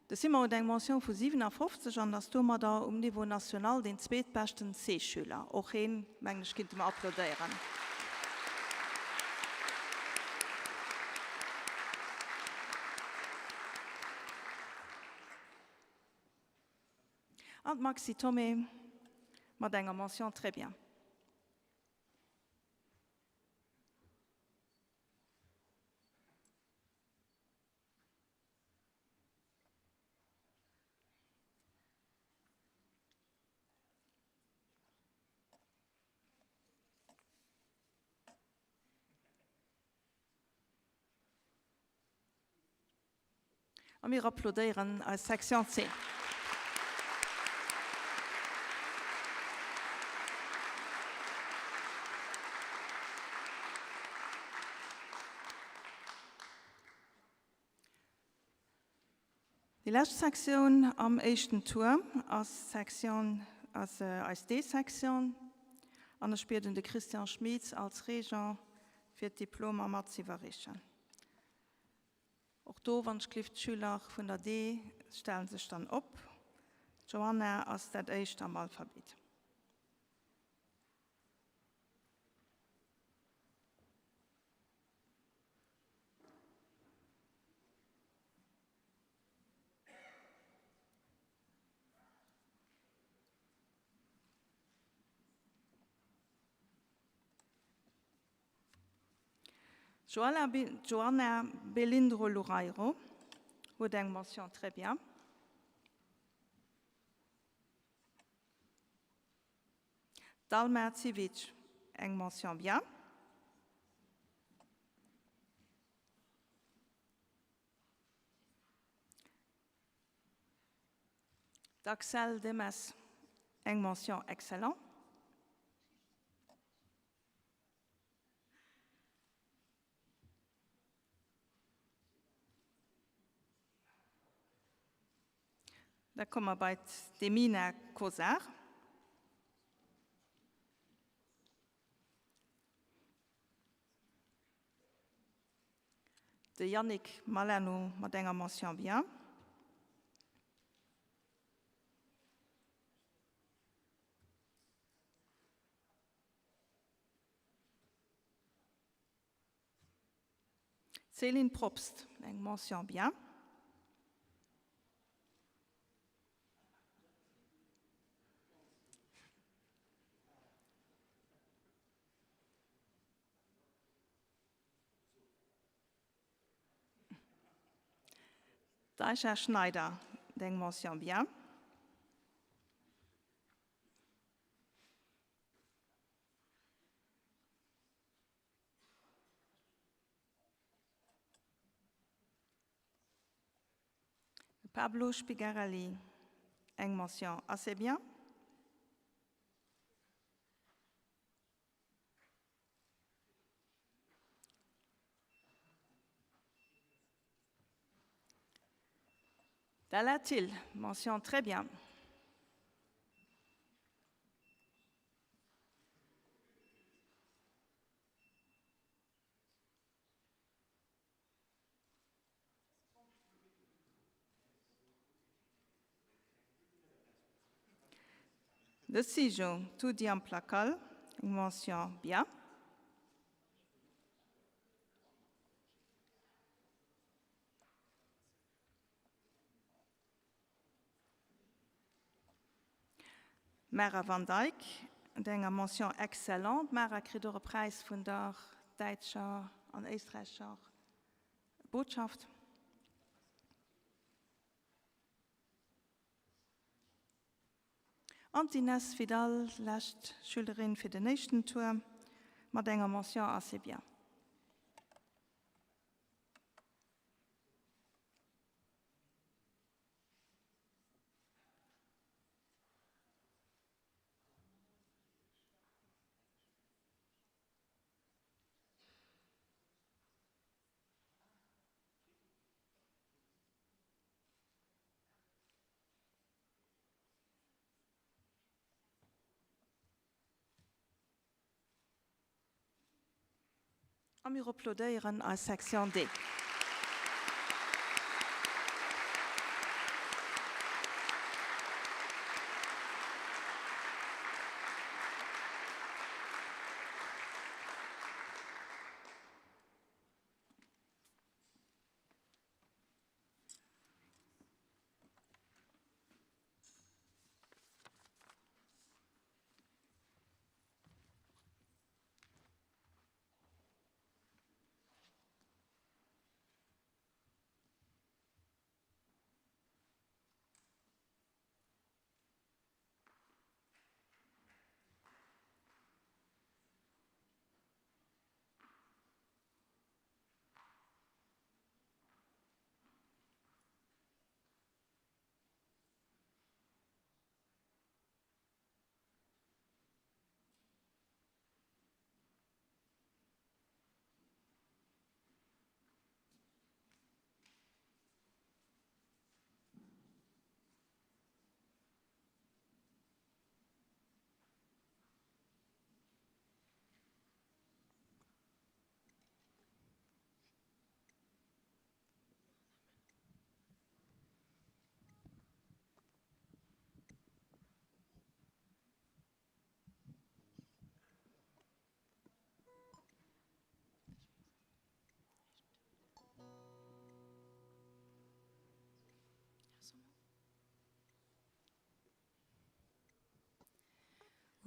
De Simon huet eng Mention vu 57 an ass domadder um Niveau national deen zweetbeschten C-Schüler. Och heen, mengen ech, kinnte mer applaudéieren. An d'Maxi Thomé mat enger Mention très bien. A mir applaudéieren eis Section C. Déi lescht Sektioun am éischten Tour ass d'Sektioun, ass eis D-Sektioun an ech bieden de Christian Schmieds als Régent fir d'Diplomer mat z'iwwerreechen. Och do, wann ech glift, d'Schüler vun der D stellen sech dann op. D'Joanna ass dat éischt am Alphabet. D'Joana Belindro Loureiro huet eng Mention très bien. D'Alma Civic eng Mention bien. D'Axelle Demes eng Mention excellent. Da komme mer bei d'Emina Kosar. De Yannick Malano mat enger Mention bien. Céline Probst, eng Mention bien. D'Aisha Schneider, eng Mention bien. Pablo Spigarelli, eng Mention assez bien. Dalla Thill, Mention très bien. De Sijo, Tudiam Placal, eng Mention bien. Mara Van Dijk, mat enger Mention excellent. D'Mara kritt och e Präis vun der däitscher an éisträichescher Botschaft. An d'Inès Vidal, lescht Schülerin fir den éischten Tour, mat enger Mention assez bien. A mir applaudéieren eis Section D.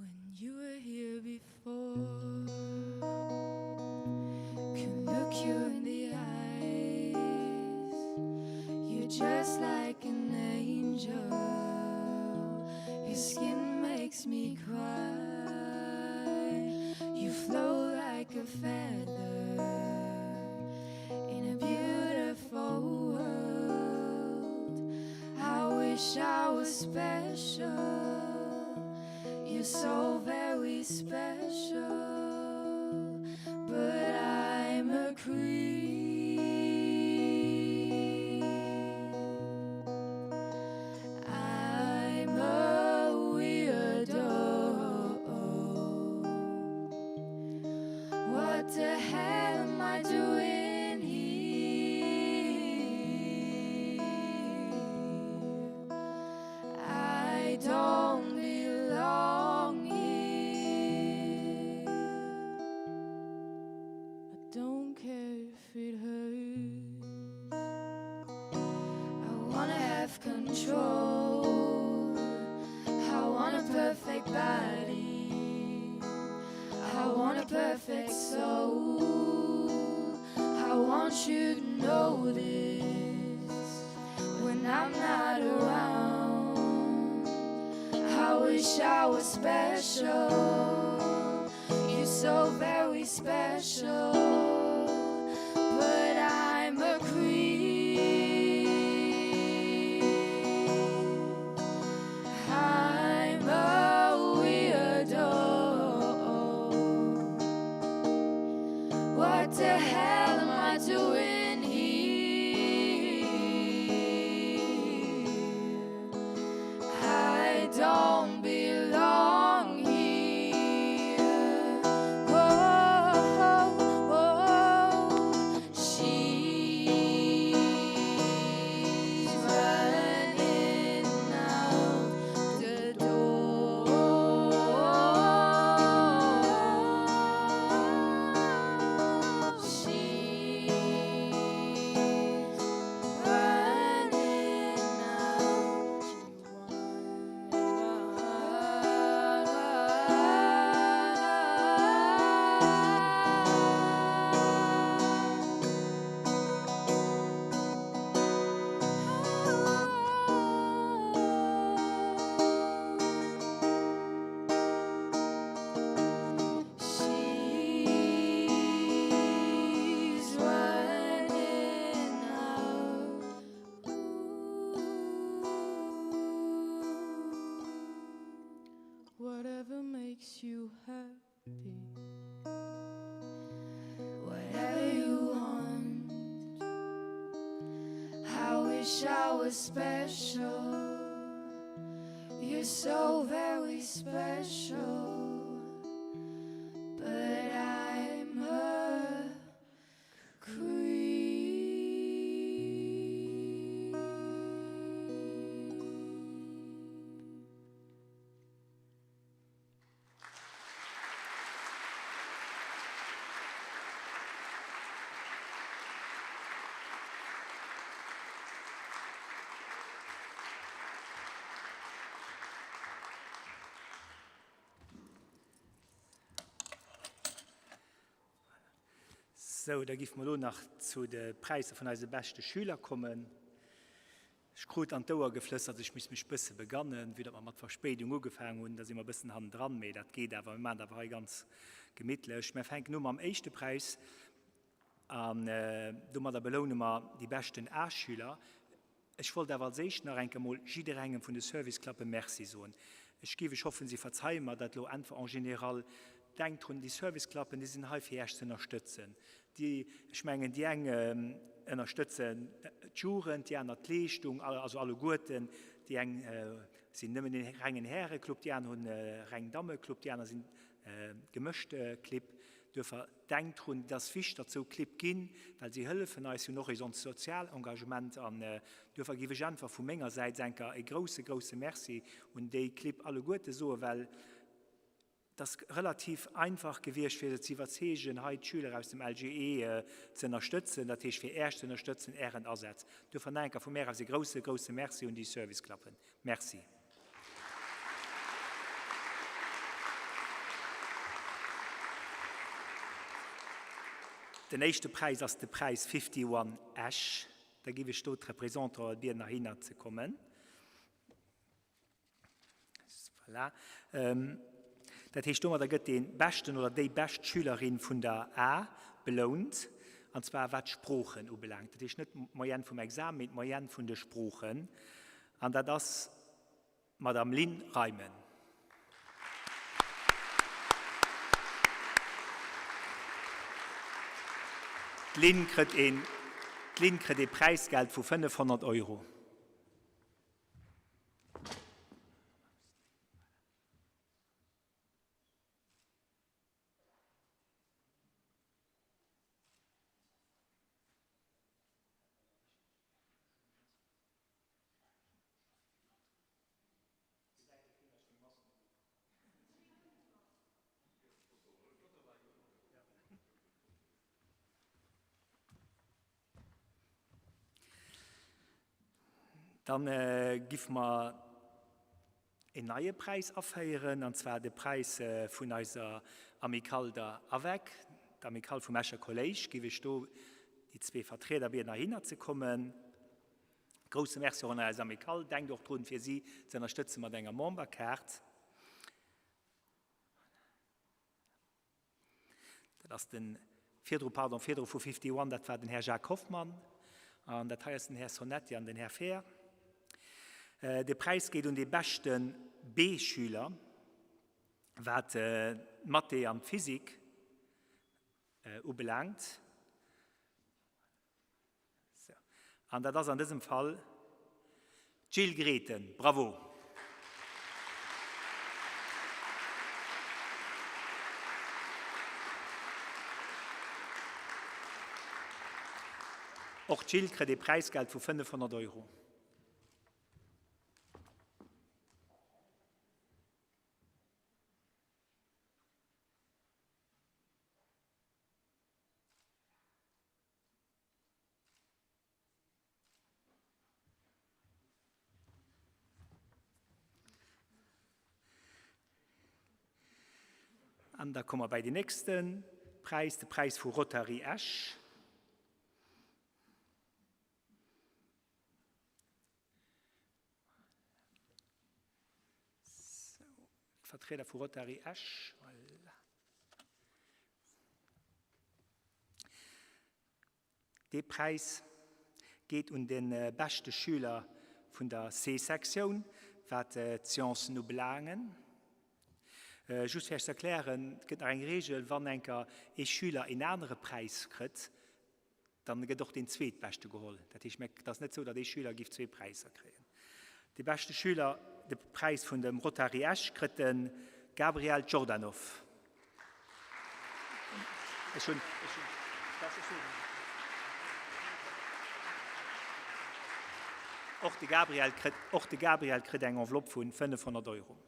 When you were here before Can look you in the eyes You're just like an angel Your skin makes me cry You flow like a feather In a beautiful world I wish I was special You're so very special But I'm a creep I'm a weirdo What the hell am I doing here? I don't belong here I don't care if it hurts I wanna have control I want a perfect body I want a perfect soul I want you to know this When I'm not around I wish I was special You're so very special But I'm a creep. makes you happy. Whatever you want. I wish I was special. You're so very special. But I'm a creep.
Sou, da giff mer elo nach zu de Präisser vun eise beschte Schüler kommen. Ech krut an d'Ouer geflëstert, ech misst mech bësse begannen, vue datt mer mat Verspéidung ugefaang hunn. Da si mer bëssen hannendran, mee dat geet awer. Mir maachen et awer hei ganz gemittlech. Mer fänken u mam éischte Präis an domadder beloune mer déi beschten A-Schüler. Ech wollt awer als éischt nach eng Kéier mol jidderengem vun de Service-Clubbe Merci soen. Ech géif, ech hoffen, si verzeie mer dat elo, einfach en général, denkt drun, déi Service-Clubben, déi sinn hei fir Iech ze ënnerstëtzen. Déi, ech mengen, déi eng ënnerstëtzen d'Jugend, déi aner d'Leeschtung, also alleguerten. Déi eng sinn nëmmen e rengen Häreclub, déi aner hunn e reng Dammeclub, déi aner sinn gemëscht Clibb. Duerfir denkt drun, et ass wichteg, datt esou Clibb ginn, well si hëllefen eis, si hunn och e sonst sozial Engagement. An duerfir géif ech einfach vu menger Säit enker e grouse, grouse Merci un déi Clibb alleguerte soen, well Et ass relativ einfach gewiescht, fir se ze iwwerzeegen, hei d'Schüler aus dem LGE ze ënnerstëtzen, dat heescht fir Äech ze ënnerstëtzen, Ären Asaz. Duerfir nach eng Kéier vu mär aus e grouse, grouse Merci un déi Service-Clubben. Merci. Den éischte Präis ass de Präis 51 Esch. Da géif ech do d'Representanten bieden, heihinner ze kommen. Voilà. Dat heescht, domadder gëtt dee beschten oder déi bescht Schülerin vun der A belount, an zwar wat d'Sproochen ubelaangt. Dat heescht net d'Moyenne vum Examen, mee d'Moyenne vun de Sproochen. An dat ass d'Madame Lynn Reimen. D'Lynn kritt een, d'Lynn kritt ee Präisgeld vu 500 Euro. Dann giff mer een neie Präis aféieren, an zwar de Präis vun eiser Amicale der AVEC, d'Amicale vum Escher Kolléisch. Giff ech do déi zwee Vertrieder bieden heihinner ze kommen. Grousse Merci och un eis Amicale. Denkt och drun fir si ze ënnerstëtze mat enger Memberkaart. Dat ass den virdru, pardon, virdru vu 51, dat war den Här Jacques Hoffmann. An dat hei ass den Här Sonetti an den Här Fehr. De Präis geet un dee beschte B-Schüler, wat d'Mathé an d'Physik ubelaangt. Sou. An dat ass an dësem Fall d'Jill Grethen. Bravo! Och d'Jill kritt ee Präisgeld vu 500 Euro. An da komme mer bei den nächste Präis, de Präis vu Rotary Esch. D'Vertrieder vu Rotary Esch, voilà. Dee Präis geet un de beschte Schüler vun der C-Sektioun, wat d'Sciencen ubelaangen. Just fir Iech ze erklären, et gëtt nach eng Reegel, wann enker ee Schüler een anere Präis kritt, dann gëtt och deen zweetbeschte geholl. Dat heescht, et ass net esou, datt ee Schüler géif zwee Präisser kréien. De beschte Schüler, de Präis vun dem Rotary Esch kritt de Gabriel Jordanov. Ech hunn, ech hunn, darf ech soen? Och de Gabriel kritt, och de Gabriel kritt eng Enveloppe vu 500 Euro.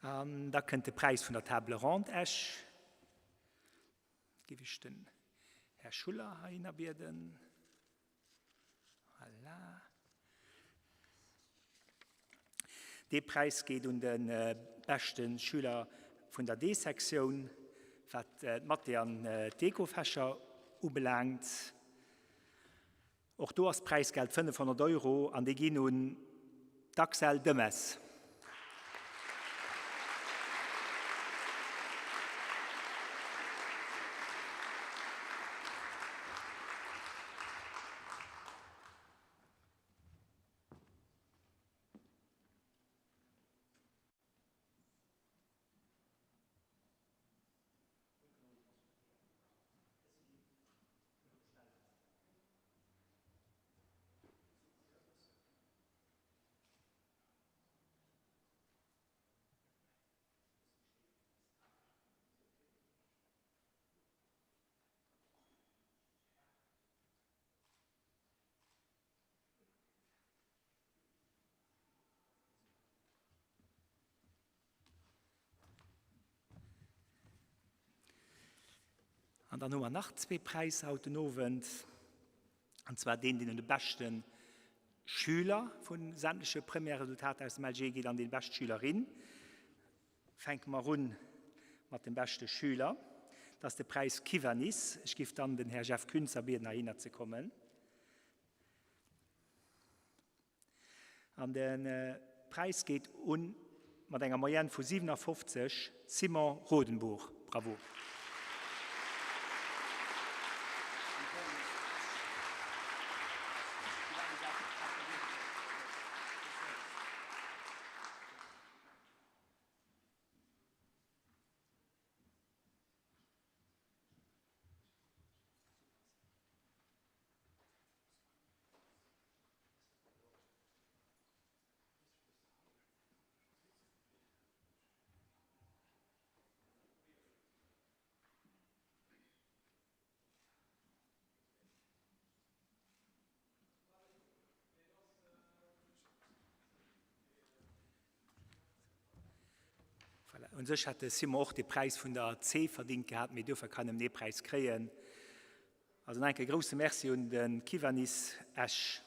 An da kënnt de Präis vun der Table Ronde Esch. Giff ech den Här Schuller heihinner bieden. Voilà. Dee Präis geet un de beschte Schüler vun der D-Sektioun, wat d'Mathé an d'Eko-Fächer ubelaangt. Och do ass d'Präisgeld 500 Euro an déi ginn un d'Axelle Demes. An dann hu mer nach zwee Präisser haut den Owend, an zwar deen, deen un de beschte Schüler vu sämtleche Premièresresultater aus dem LG geet an déi bescht Schülerin. Fänke mer un mat dem beschte Schüler. Dat ass de Präis Kiwanis. Ech géif dann den Här Jeff Künzer bieden, heihinner ze kommen. An de Präis geet un, mat enger Moyenne vu 57, Simon Rodenbourg. Bravo! Voilà. Un sech hätt de Simon och de Präis vun der C verdingt gehat, mee duerfir kann en dee Präis kréien. Also nach eng Kéier grousse Merci un de Kiwanis Esch.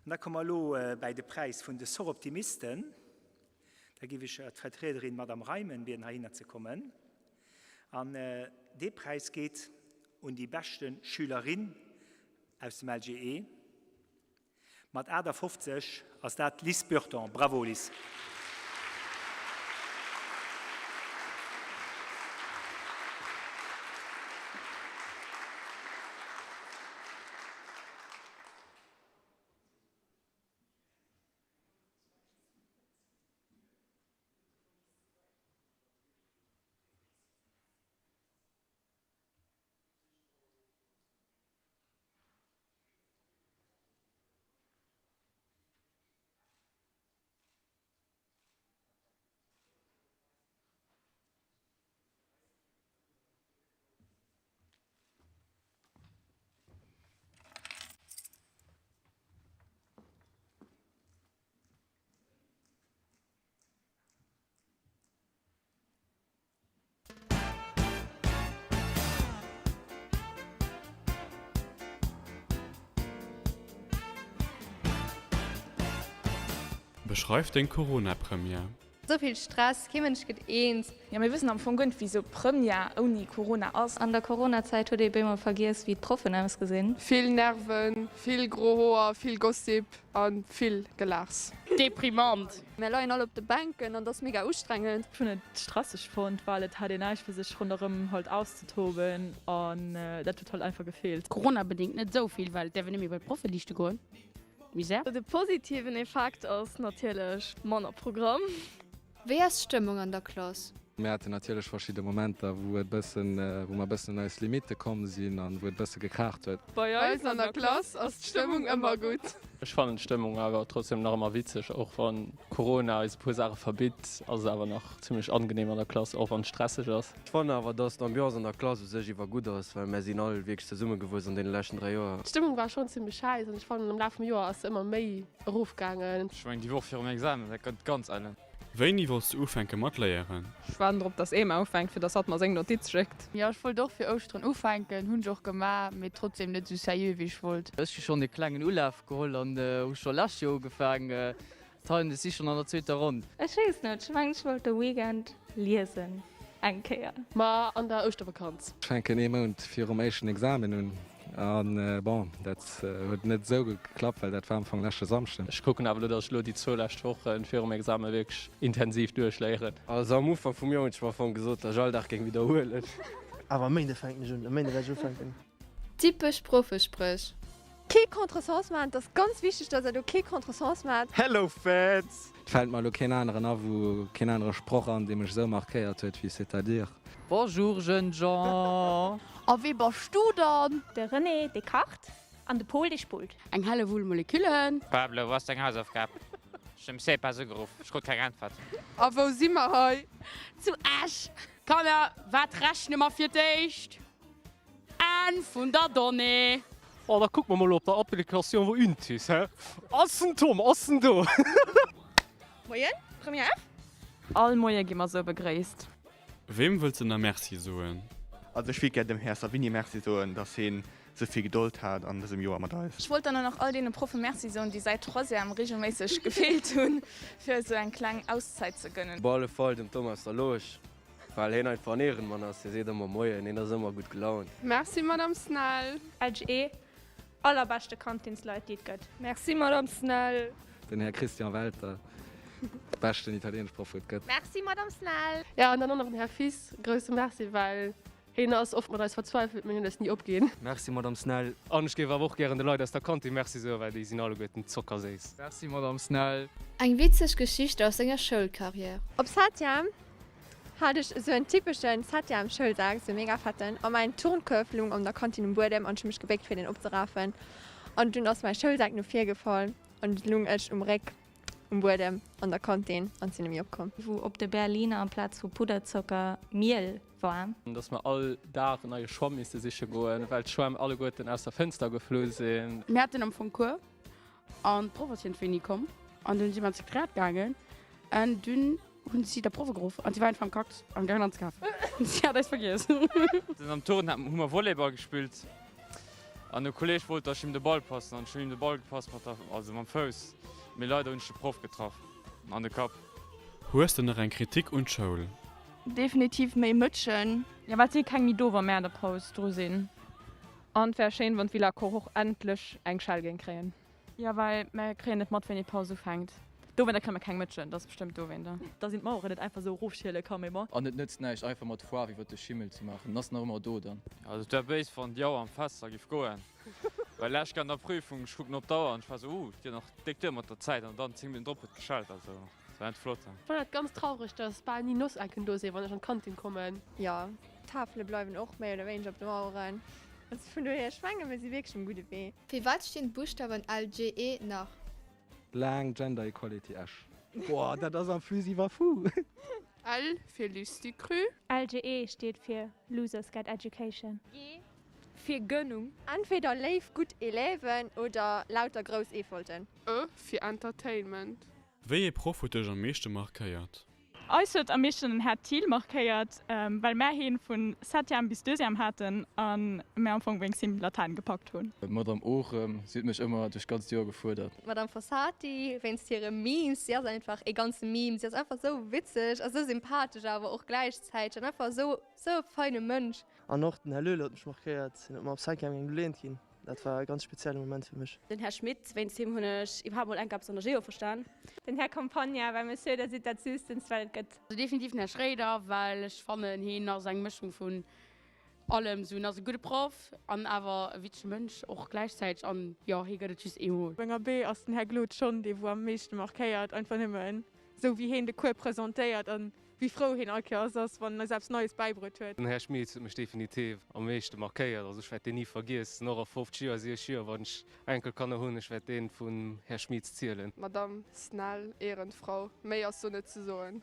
An da komme mer elo bäi de Präis vun de Soroptimisten. Da géif ech d'Vertriederin Madame Reimen bieden heihinner ze kommen. An dee Präis geet un déi beschte Schülerin aus dem LGE. Mat 58 ass dat d'Liz Burton. Bravo Liz!
Beschreif deng Corona-Première.
Souvill Stress, kee Mënsch gëtt eens.
Jo, mir wëssen am Fong guer net, wéi sou Première ouni Corona ass.
An der Coronazäit huet ee bémol vergiess, wéi d'Proffen ausgesinn.
Vill Nerven, vill gro Hoer, vill Gossip a vill Gelaachs.
Deprimant.
Mär leien all op de Bänken an et ass mega ustrengend.
Ech hunn et stresseg fonnt, well et hat een näischt fir sech ronderëm halt auszetoben an dat huet halt einfach gefeelt.
Corona-bedingt net esou vill, well et däerf een net méi bei d'Proffe liichte goen. Misär.
De positiven Effekt ass natierlech manner Programm.
Wéi ass d'Stëmmung an der Klass?
Mir haten natierlech verschidde Momenter, wou et bëssen, wou mer bëssen un eis Limitte komm sinn an wou et bësse gekraacht huet.
Bei eis an der Klass ass d'Stëmmung ëmmer gutt.
Ech fannen d'Stëmmung awer trotzdem nach ëmmer witzeg, och wann Corona eis e puer Saache verbitt, ass et awer nach zimlech angenehm an der Klass, och wann et stresseg ass.
Ech fannen awer, dass d'Ambiance an der Klass u sech iwwer gutt ass, well mär sinn all wierklech zesummegewuess an deene leschten 3 Joer.
D'Stëmmung war schonn zimmlech schäiss an ech fannen am Laf vum Joer ass se ëmmer méi erofgaangen.
Ech mengen déi Woch virum Examen, dat gëtt ganz ellen.
Wéini wollts de ufänke mat léieren?
Ech waarden drop dass ee mer ufänkt fir dass hatt mer seng Notiz schéckt.
Jo ech wollt och fir Ouschteren ufänken, hunn ech och gemaach, mee trotzdem net sou sérieux wéi ech wollt.
Ech hu schonn e klengen Ulaf geholl an hu scho lescht Joer ugefaang. D'Heinen, ech si schonn an der zweeter Ronn.
Ech weess net, ech mengen ech wollt de Weekend liesen eng Kéier.
Ma an der Ouschtervakanz.
Ech fänken ee Mount virum éischten Examen un an bon, dat huet net esou geklappt, well dat war am Fong leschte Samschden.
Ech kucken awer elo, dass ech elo déi zwou lescht Wochen virum Examen wierklech intensiv duerchléieren.
Also am Ufank vum Joer hunn ech mer am Fong gesot, dass ech all Dag géing widderhuelen.
Awer e Méinde fänken ech un, e Méinde wäert ech ufänken.
Typesch Proffespréch.
Kee Contresens maachen, et ass ganz wichteg, dass der do kee Contresens maacht.
Hello Fans!
Et fält mer elo keen aneren a wou, keen anere Sproch an, dee mech esou markéiert huet wéi C'est-à-dire.
Bonjour jeunes gens!
A wee bass du dann?
De René, dee kacht, an de Pol, dee spullt.
Eng Hellewull Moleküllen.
Pablo, wou ass deng Hausaufgab? Ech hunn dem CPAS ugeruff, ech krut keng Äntwert.
A wou si mer hei?
Zu Esch. Kanner, wat rechne mer fir d'éischt? Enn vun der Donnée.
Oh, da kucke mer mol op der Applikatioun wou Untis, hä? Ass den Tom, ass en do?
Moien, Première F.
All Moie gi mer sou begréisst.
Weem wëlls de na Merci soen?
Also ech wéilt gär dem Här Savini Merci soen, dass heen sou vill Gedold hat an dësem Joer mat eis.
Ech wollt dann och nach all deene Proffe Merci soen, déi säit Troisième regelméisseg gefeelt hunn, fir eis esou eng kleng Auszäit ze gënnen.
Op alle Fall dem Thomas Derloge, Well heen einfach en Ehrenmann ass, hie seet ëmmer Moien, hien ass ëmmer gutt gelaunt.
Merci Madame Snell.
LGE, allerbeschte Kantinsleit déi et gëtt.
Merci Madame Snell.
Den Här Christian Welter, beschten Italienschproff wou et gëtt.
Merci Madame Snell.
Jo an dann och nach den Här Fils, grousse Merci, well heen ass oft mat eis verzweifelt, mee hien huet eis ni opginn.
Merci Madame Snell.
An ech géif awer och gären de Leit aus der Kantin Merci soen, well déi sinn alleguerten zockerséiss.
Merci Madame Snell.
Eng witzeg Geschicht aus senger Schoulkarriär.
Op Septième hat ech esou en typeschen Septième Schoulsak, esou mega fetten, a mäin Turnkuerf lung an der Kantin um Buedem an ech hu mech gebéckt fir deen opzerafen an dunn ass mäi Schoulsak no vir gefall an du lung ech um Réck um Buedem an der Kantin an sinn net méi opkomm.
Wou op de Berliner amplaz vu Pudderzocker Miel war.
Dass mer all Dag en neie Schwamm misste siche goen, well d'Schwämm alleguerten aus der Fënster geflu sinn.
Mir haten am Fong Cours an d'Proff ass iergendwéi ni komm an dunn si mer an d'Sekretariat gaangen an dunn Hunn si der Proff geruff an si war einfach am Kakt am gaangen anzekafen. Si hat eis vergiess.
Dann am Turnen hu mer Volleyball gespillt an e Kolleg wollt dass ech him de Ball passen an ech hunn him de Ball gepasst mat der, also mam Fouss, mee leider hunn ech de Proff getraff an de Kapp.
Hues de nach eng Kritik un d'Schoul?
Definitiv méi Mëtschen.
Jo, well et si keng méi do, wa mär an der Paus dru sinn. An et wär schéin, wann d'Villa Koch och endlech eng Schell géing kréien. Jo, well mär kréien net mat, wéini d'Paus ufänkt. Dowéinter kréie mer keng Mëtschen, dat ass bestëmmt dowéinter.
Dass een d'Maueren net einfach esou erofschiele kann, mee bon.
An et nëtzt näischt einfach mat Faarf iwwert de Schimmel ze maachen, en ass nach ëmmer do dann. Also et wär béis wann déi Auer am Fester giff goen, well lech an der Prüfung, ech kucken op d'Auer an ech war sou, uh, et geet nach déck duer mat der Zäit an dann 10 Minutten drop huet geschellt, also et war net flott.
Ech fannen dat ganz traureg dass bal ni Nossecken do sinn wann ech an d'Kantin kommen.
Jo, d'Tafele bleiwen och méi oder wéineger op de Maueren. Also vun dohier, ech menge mir si wierklech um gudde Wee.
Fir wat stinn d'Buschtawen LGE nach?
Laang Gender Equality Esch. Boah, dat ass en plus iwwer fou!
L fir Lustucru.
LGE steet fir Losers Get Education.
G
fir Gönnung.
Entweder léif gutt Élèven oder lauter grouss Eefolten.
E fir Entertainment.
Wéi ee Proff huet dech am meeschte markéiert?
Eis huet am meeschten den Här Thiel markéiert, well mär heen vun Septième bis Deuxième haten an mär am Fong wéinst him Latäin gepackt hunn.
D'Madame Orem, si huet mech ëmmer duerch d'ganzt Joer gefuerdert.
D'Madame Fossati, wéinst hire Memes, si ass einfach ee ganze Meme, si ass einfach sou witzeg a sou sympathesch awer och gläichzäiteg an einfach sou sou e feine Mënsch.
An och den Här Löhler huet mech markéiert, hien huet mer op Cinquième eng geleent ginn. Dat war e ganz spezielle Moment fir mech.
Den Här Schmit, wéinst him hunn ech iwwerhaapt mol enk eppes an der Geo verstan.
Den Här Campagna, well Monsieur, der sidd dat Süßtenst wat et gëtt.
Also definitiv den Här Schréider, well ech fannen heen ass eng Mëschung vun allem, sou en ass e gudde Proff an awer e witzege Mënsch och gläichzäiteg an jo hee gëtt et just eemol.
Menger B ass den Här Glod schonn dee wou am meeschte markéiert, einfach nëmmen sou wéi heen de Cours presentéiert an Wéi frou heen all Kéiers ass, wann en eis eppes Neies bäibruet huet.
Den Här Schmit huet mech definitiv am meeschte markéiert. Also ech wäert deen ni vergiessen, och a 50 Joer, 60 Joer, wann ech Enkelkanner hunn, ech wäert deen vum Här Schmit zielen.
Madame Snell, Ehrenfrau, méi ass do net ze soen.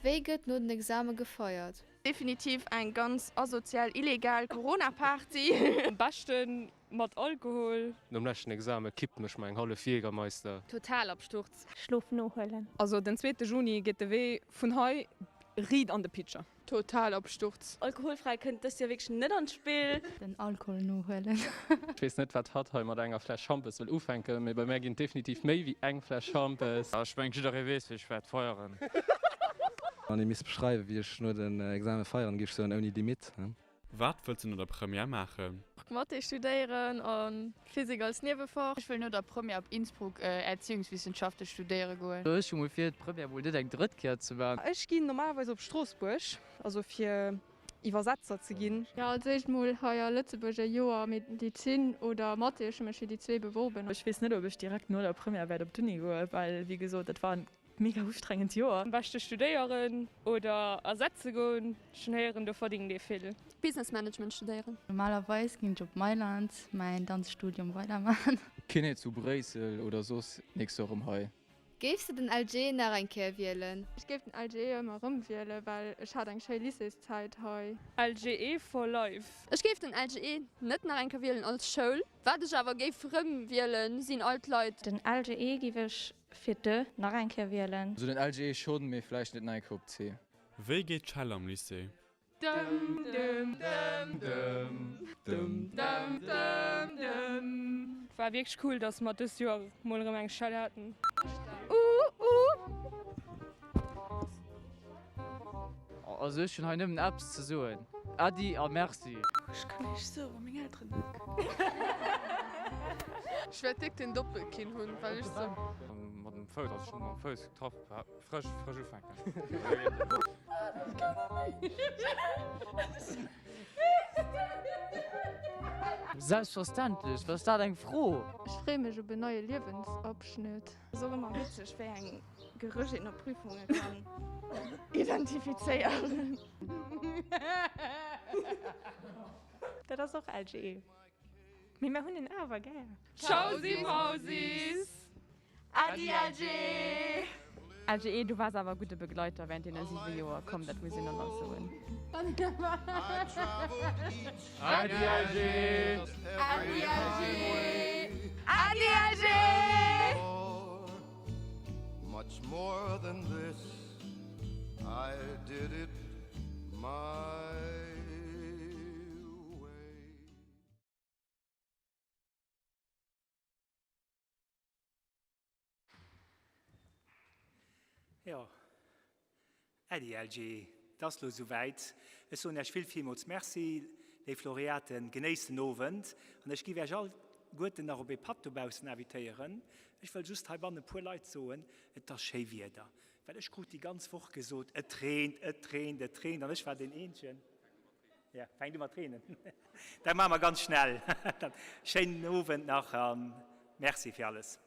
Wéi gëtt no den Exame gefeiert?
Definitiv eng ganz asozial illegal Corona-Party.
Am beschten Mat Alkohol.
Nom leschten Examen kippen ech mer eng hallef Jägermeister.
Totalabsturz.
Schlof nohuelen.
Also den zweete Juni geet de Wee vun hei riit an de Pitcher.
Totalabsturz.
Alkoholfräi kënnt dëst Joer wierklech net an d'Spill.
Den Alkohol nohuelen.
Ech weess net wat hatt hei mat enger Fläsch Schampes wëll ufänken, mee bei mär ginn et definitiv méi wéi eng Fläsch Schampes.
Ech mengen jidderee weess wéi ech wäert feieren.
Wann ee misst beschreiwen, wéi ech no den Examen feieren, géif ech soen, ouni Limite.
Wat wëlls de no der Première maachen?
Mathé studéieren a Physik als Niewefach.
Ech wëll no der Première op Innsbruck Erziehungswissenschaften studéiere goen.
Ech hu mol vir, d'Première mol net eng drëtt Kéier ze man.
Ech ginn normalerweis op Stroossbuerg, also fir Iwwersetzer ze ginn.
Jo, als éischt mol hei a Lëtzebuerg e Joer Medizin oder Mathé, ech hu mech fir déi zwee beworben.
Ech weess net, ob ech direkt no der Première wäert op d'Uni goen, well wéi gesot, dat war en Mega ustrengend Joer.
Am beschte studéieren oder ersetze goen, ech hunn héieren do verdingt ee vill.
Business Management studéieren.
Normalerweis ging ech op Mailand mäin Danzstudium weidermachen.
Kiné zu Bréissel oder soss nächst Joer erëm hei.
Géifs de den LG nach eng Kéier wielen?
Ech géif den LGE ëmmer erëm wielen, well ech hat eng schéi Lycéeszäit hei.
LGE for life.
Ech géif den LGE net nach eng Kéier wielen als Schoul. Wat ech awer géif rëm wielen, sinn all d'Leit.
Den LGE giff ech Fir d'E nach eng Kéier wielen.
Also den LGE schonn, mee vläicht net nach eng Kéier op d'C.
Wéi geet d'Schell am Lycée?
Dëm dëm dëm dëm dëm dëm dëm dëm. War wierklech cool dass mer dëst Joer mol erëm eng Schell haten.
Also ech hunn hei nëmmen eppes ze soen, Äddi a Merci.
Ech kann näischt soen, wa meng Elteren net.
Ech wäert déck den Doppelkinn hunn, well ech sou.
Mat dem Fouss, also ech hunn mam Fouss getraff, frësch, frësch ufänken.
Selbstverständlech, wat ass dat eng Fro?
Ech freeë mech op en neie Liewensabschnitt.
Ass och ëmmer witzeg wéi eng Gerëch een op Prüfunge kann identifizéieren.
Dat ass och LGE. Mee mer hunn en awer gär.
Tschausi Mausis!
Äddi LGE!
LGE, du waars awer e gudde Begleiter während deene 7 Joer, komm dat muss een dann nach soen.
Äddi LGE!
Äddi LGE! Äddi LGE!
Much more than this, I did it my way.
Jo, Äddi LG, et ass lo souwäit. Ech soen Iech vill villmools Merci, léif Laureaten. Genéisst den Owend an ech giff Iech alleguerten nach op ee Patt dobaussen invitéieren. Ech wëll just heibannen e puer Leit soen, et ass schéi Wieder, well ech krut déi ganz Woch gesot, et reent, et reent, et reent an ech war deen eenzegen. Ja, fänkt u mat reenen. Dat maache mer ganz schnell. Schéinen Owend nach a Merci fir alles.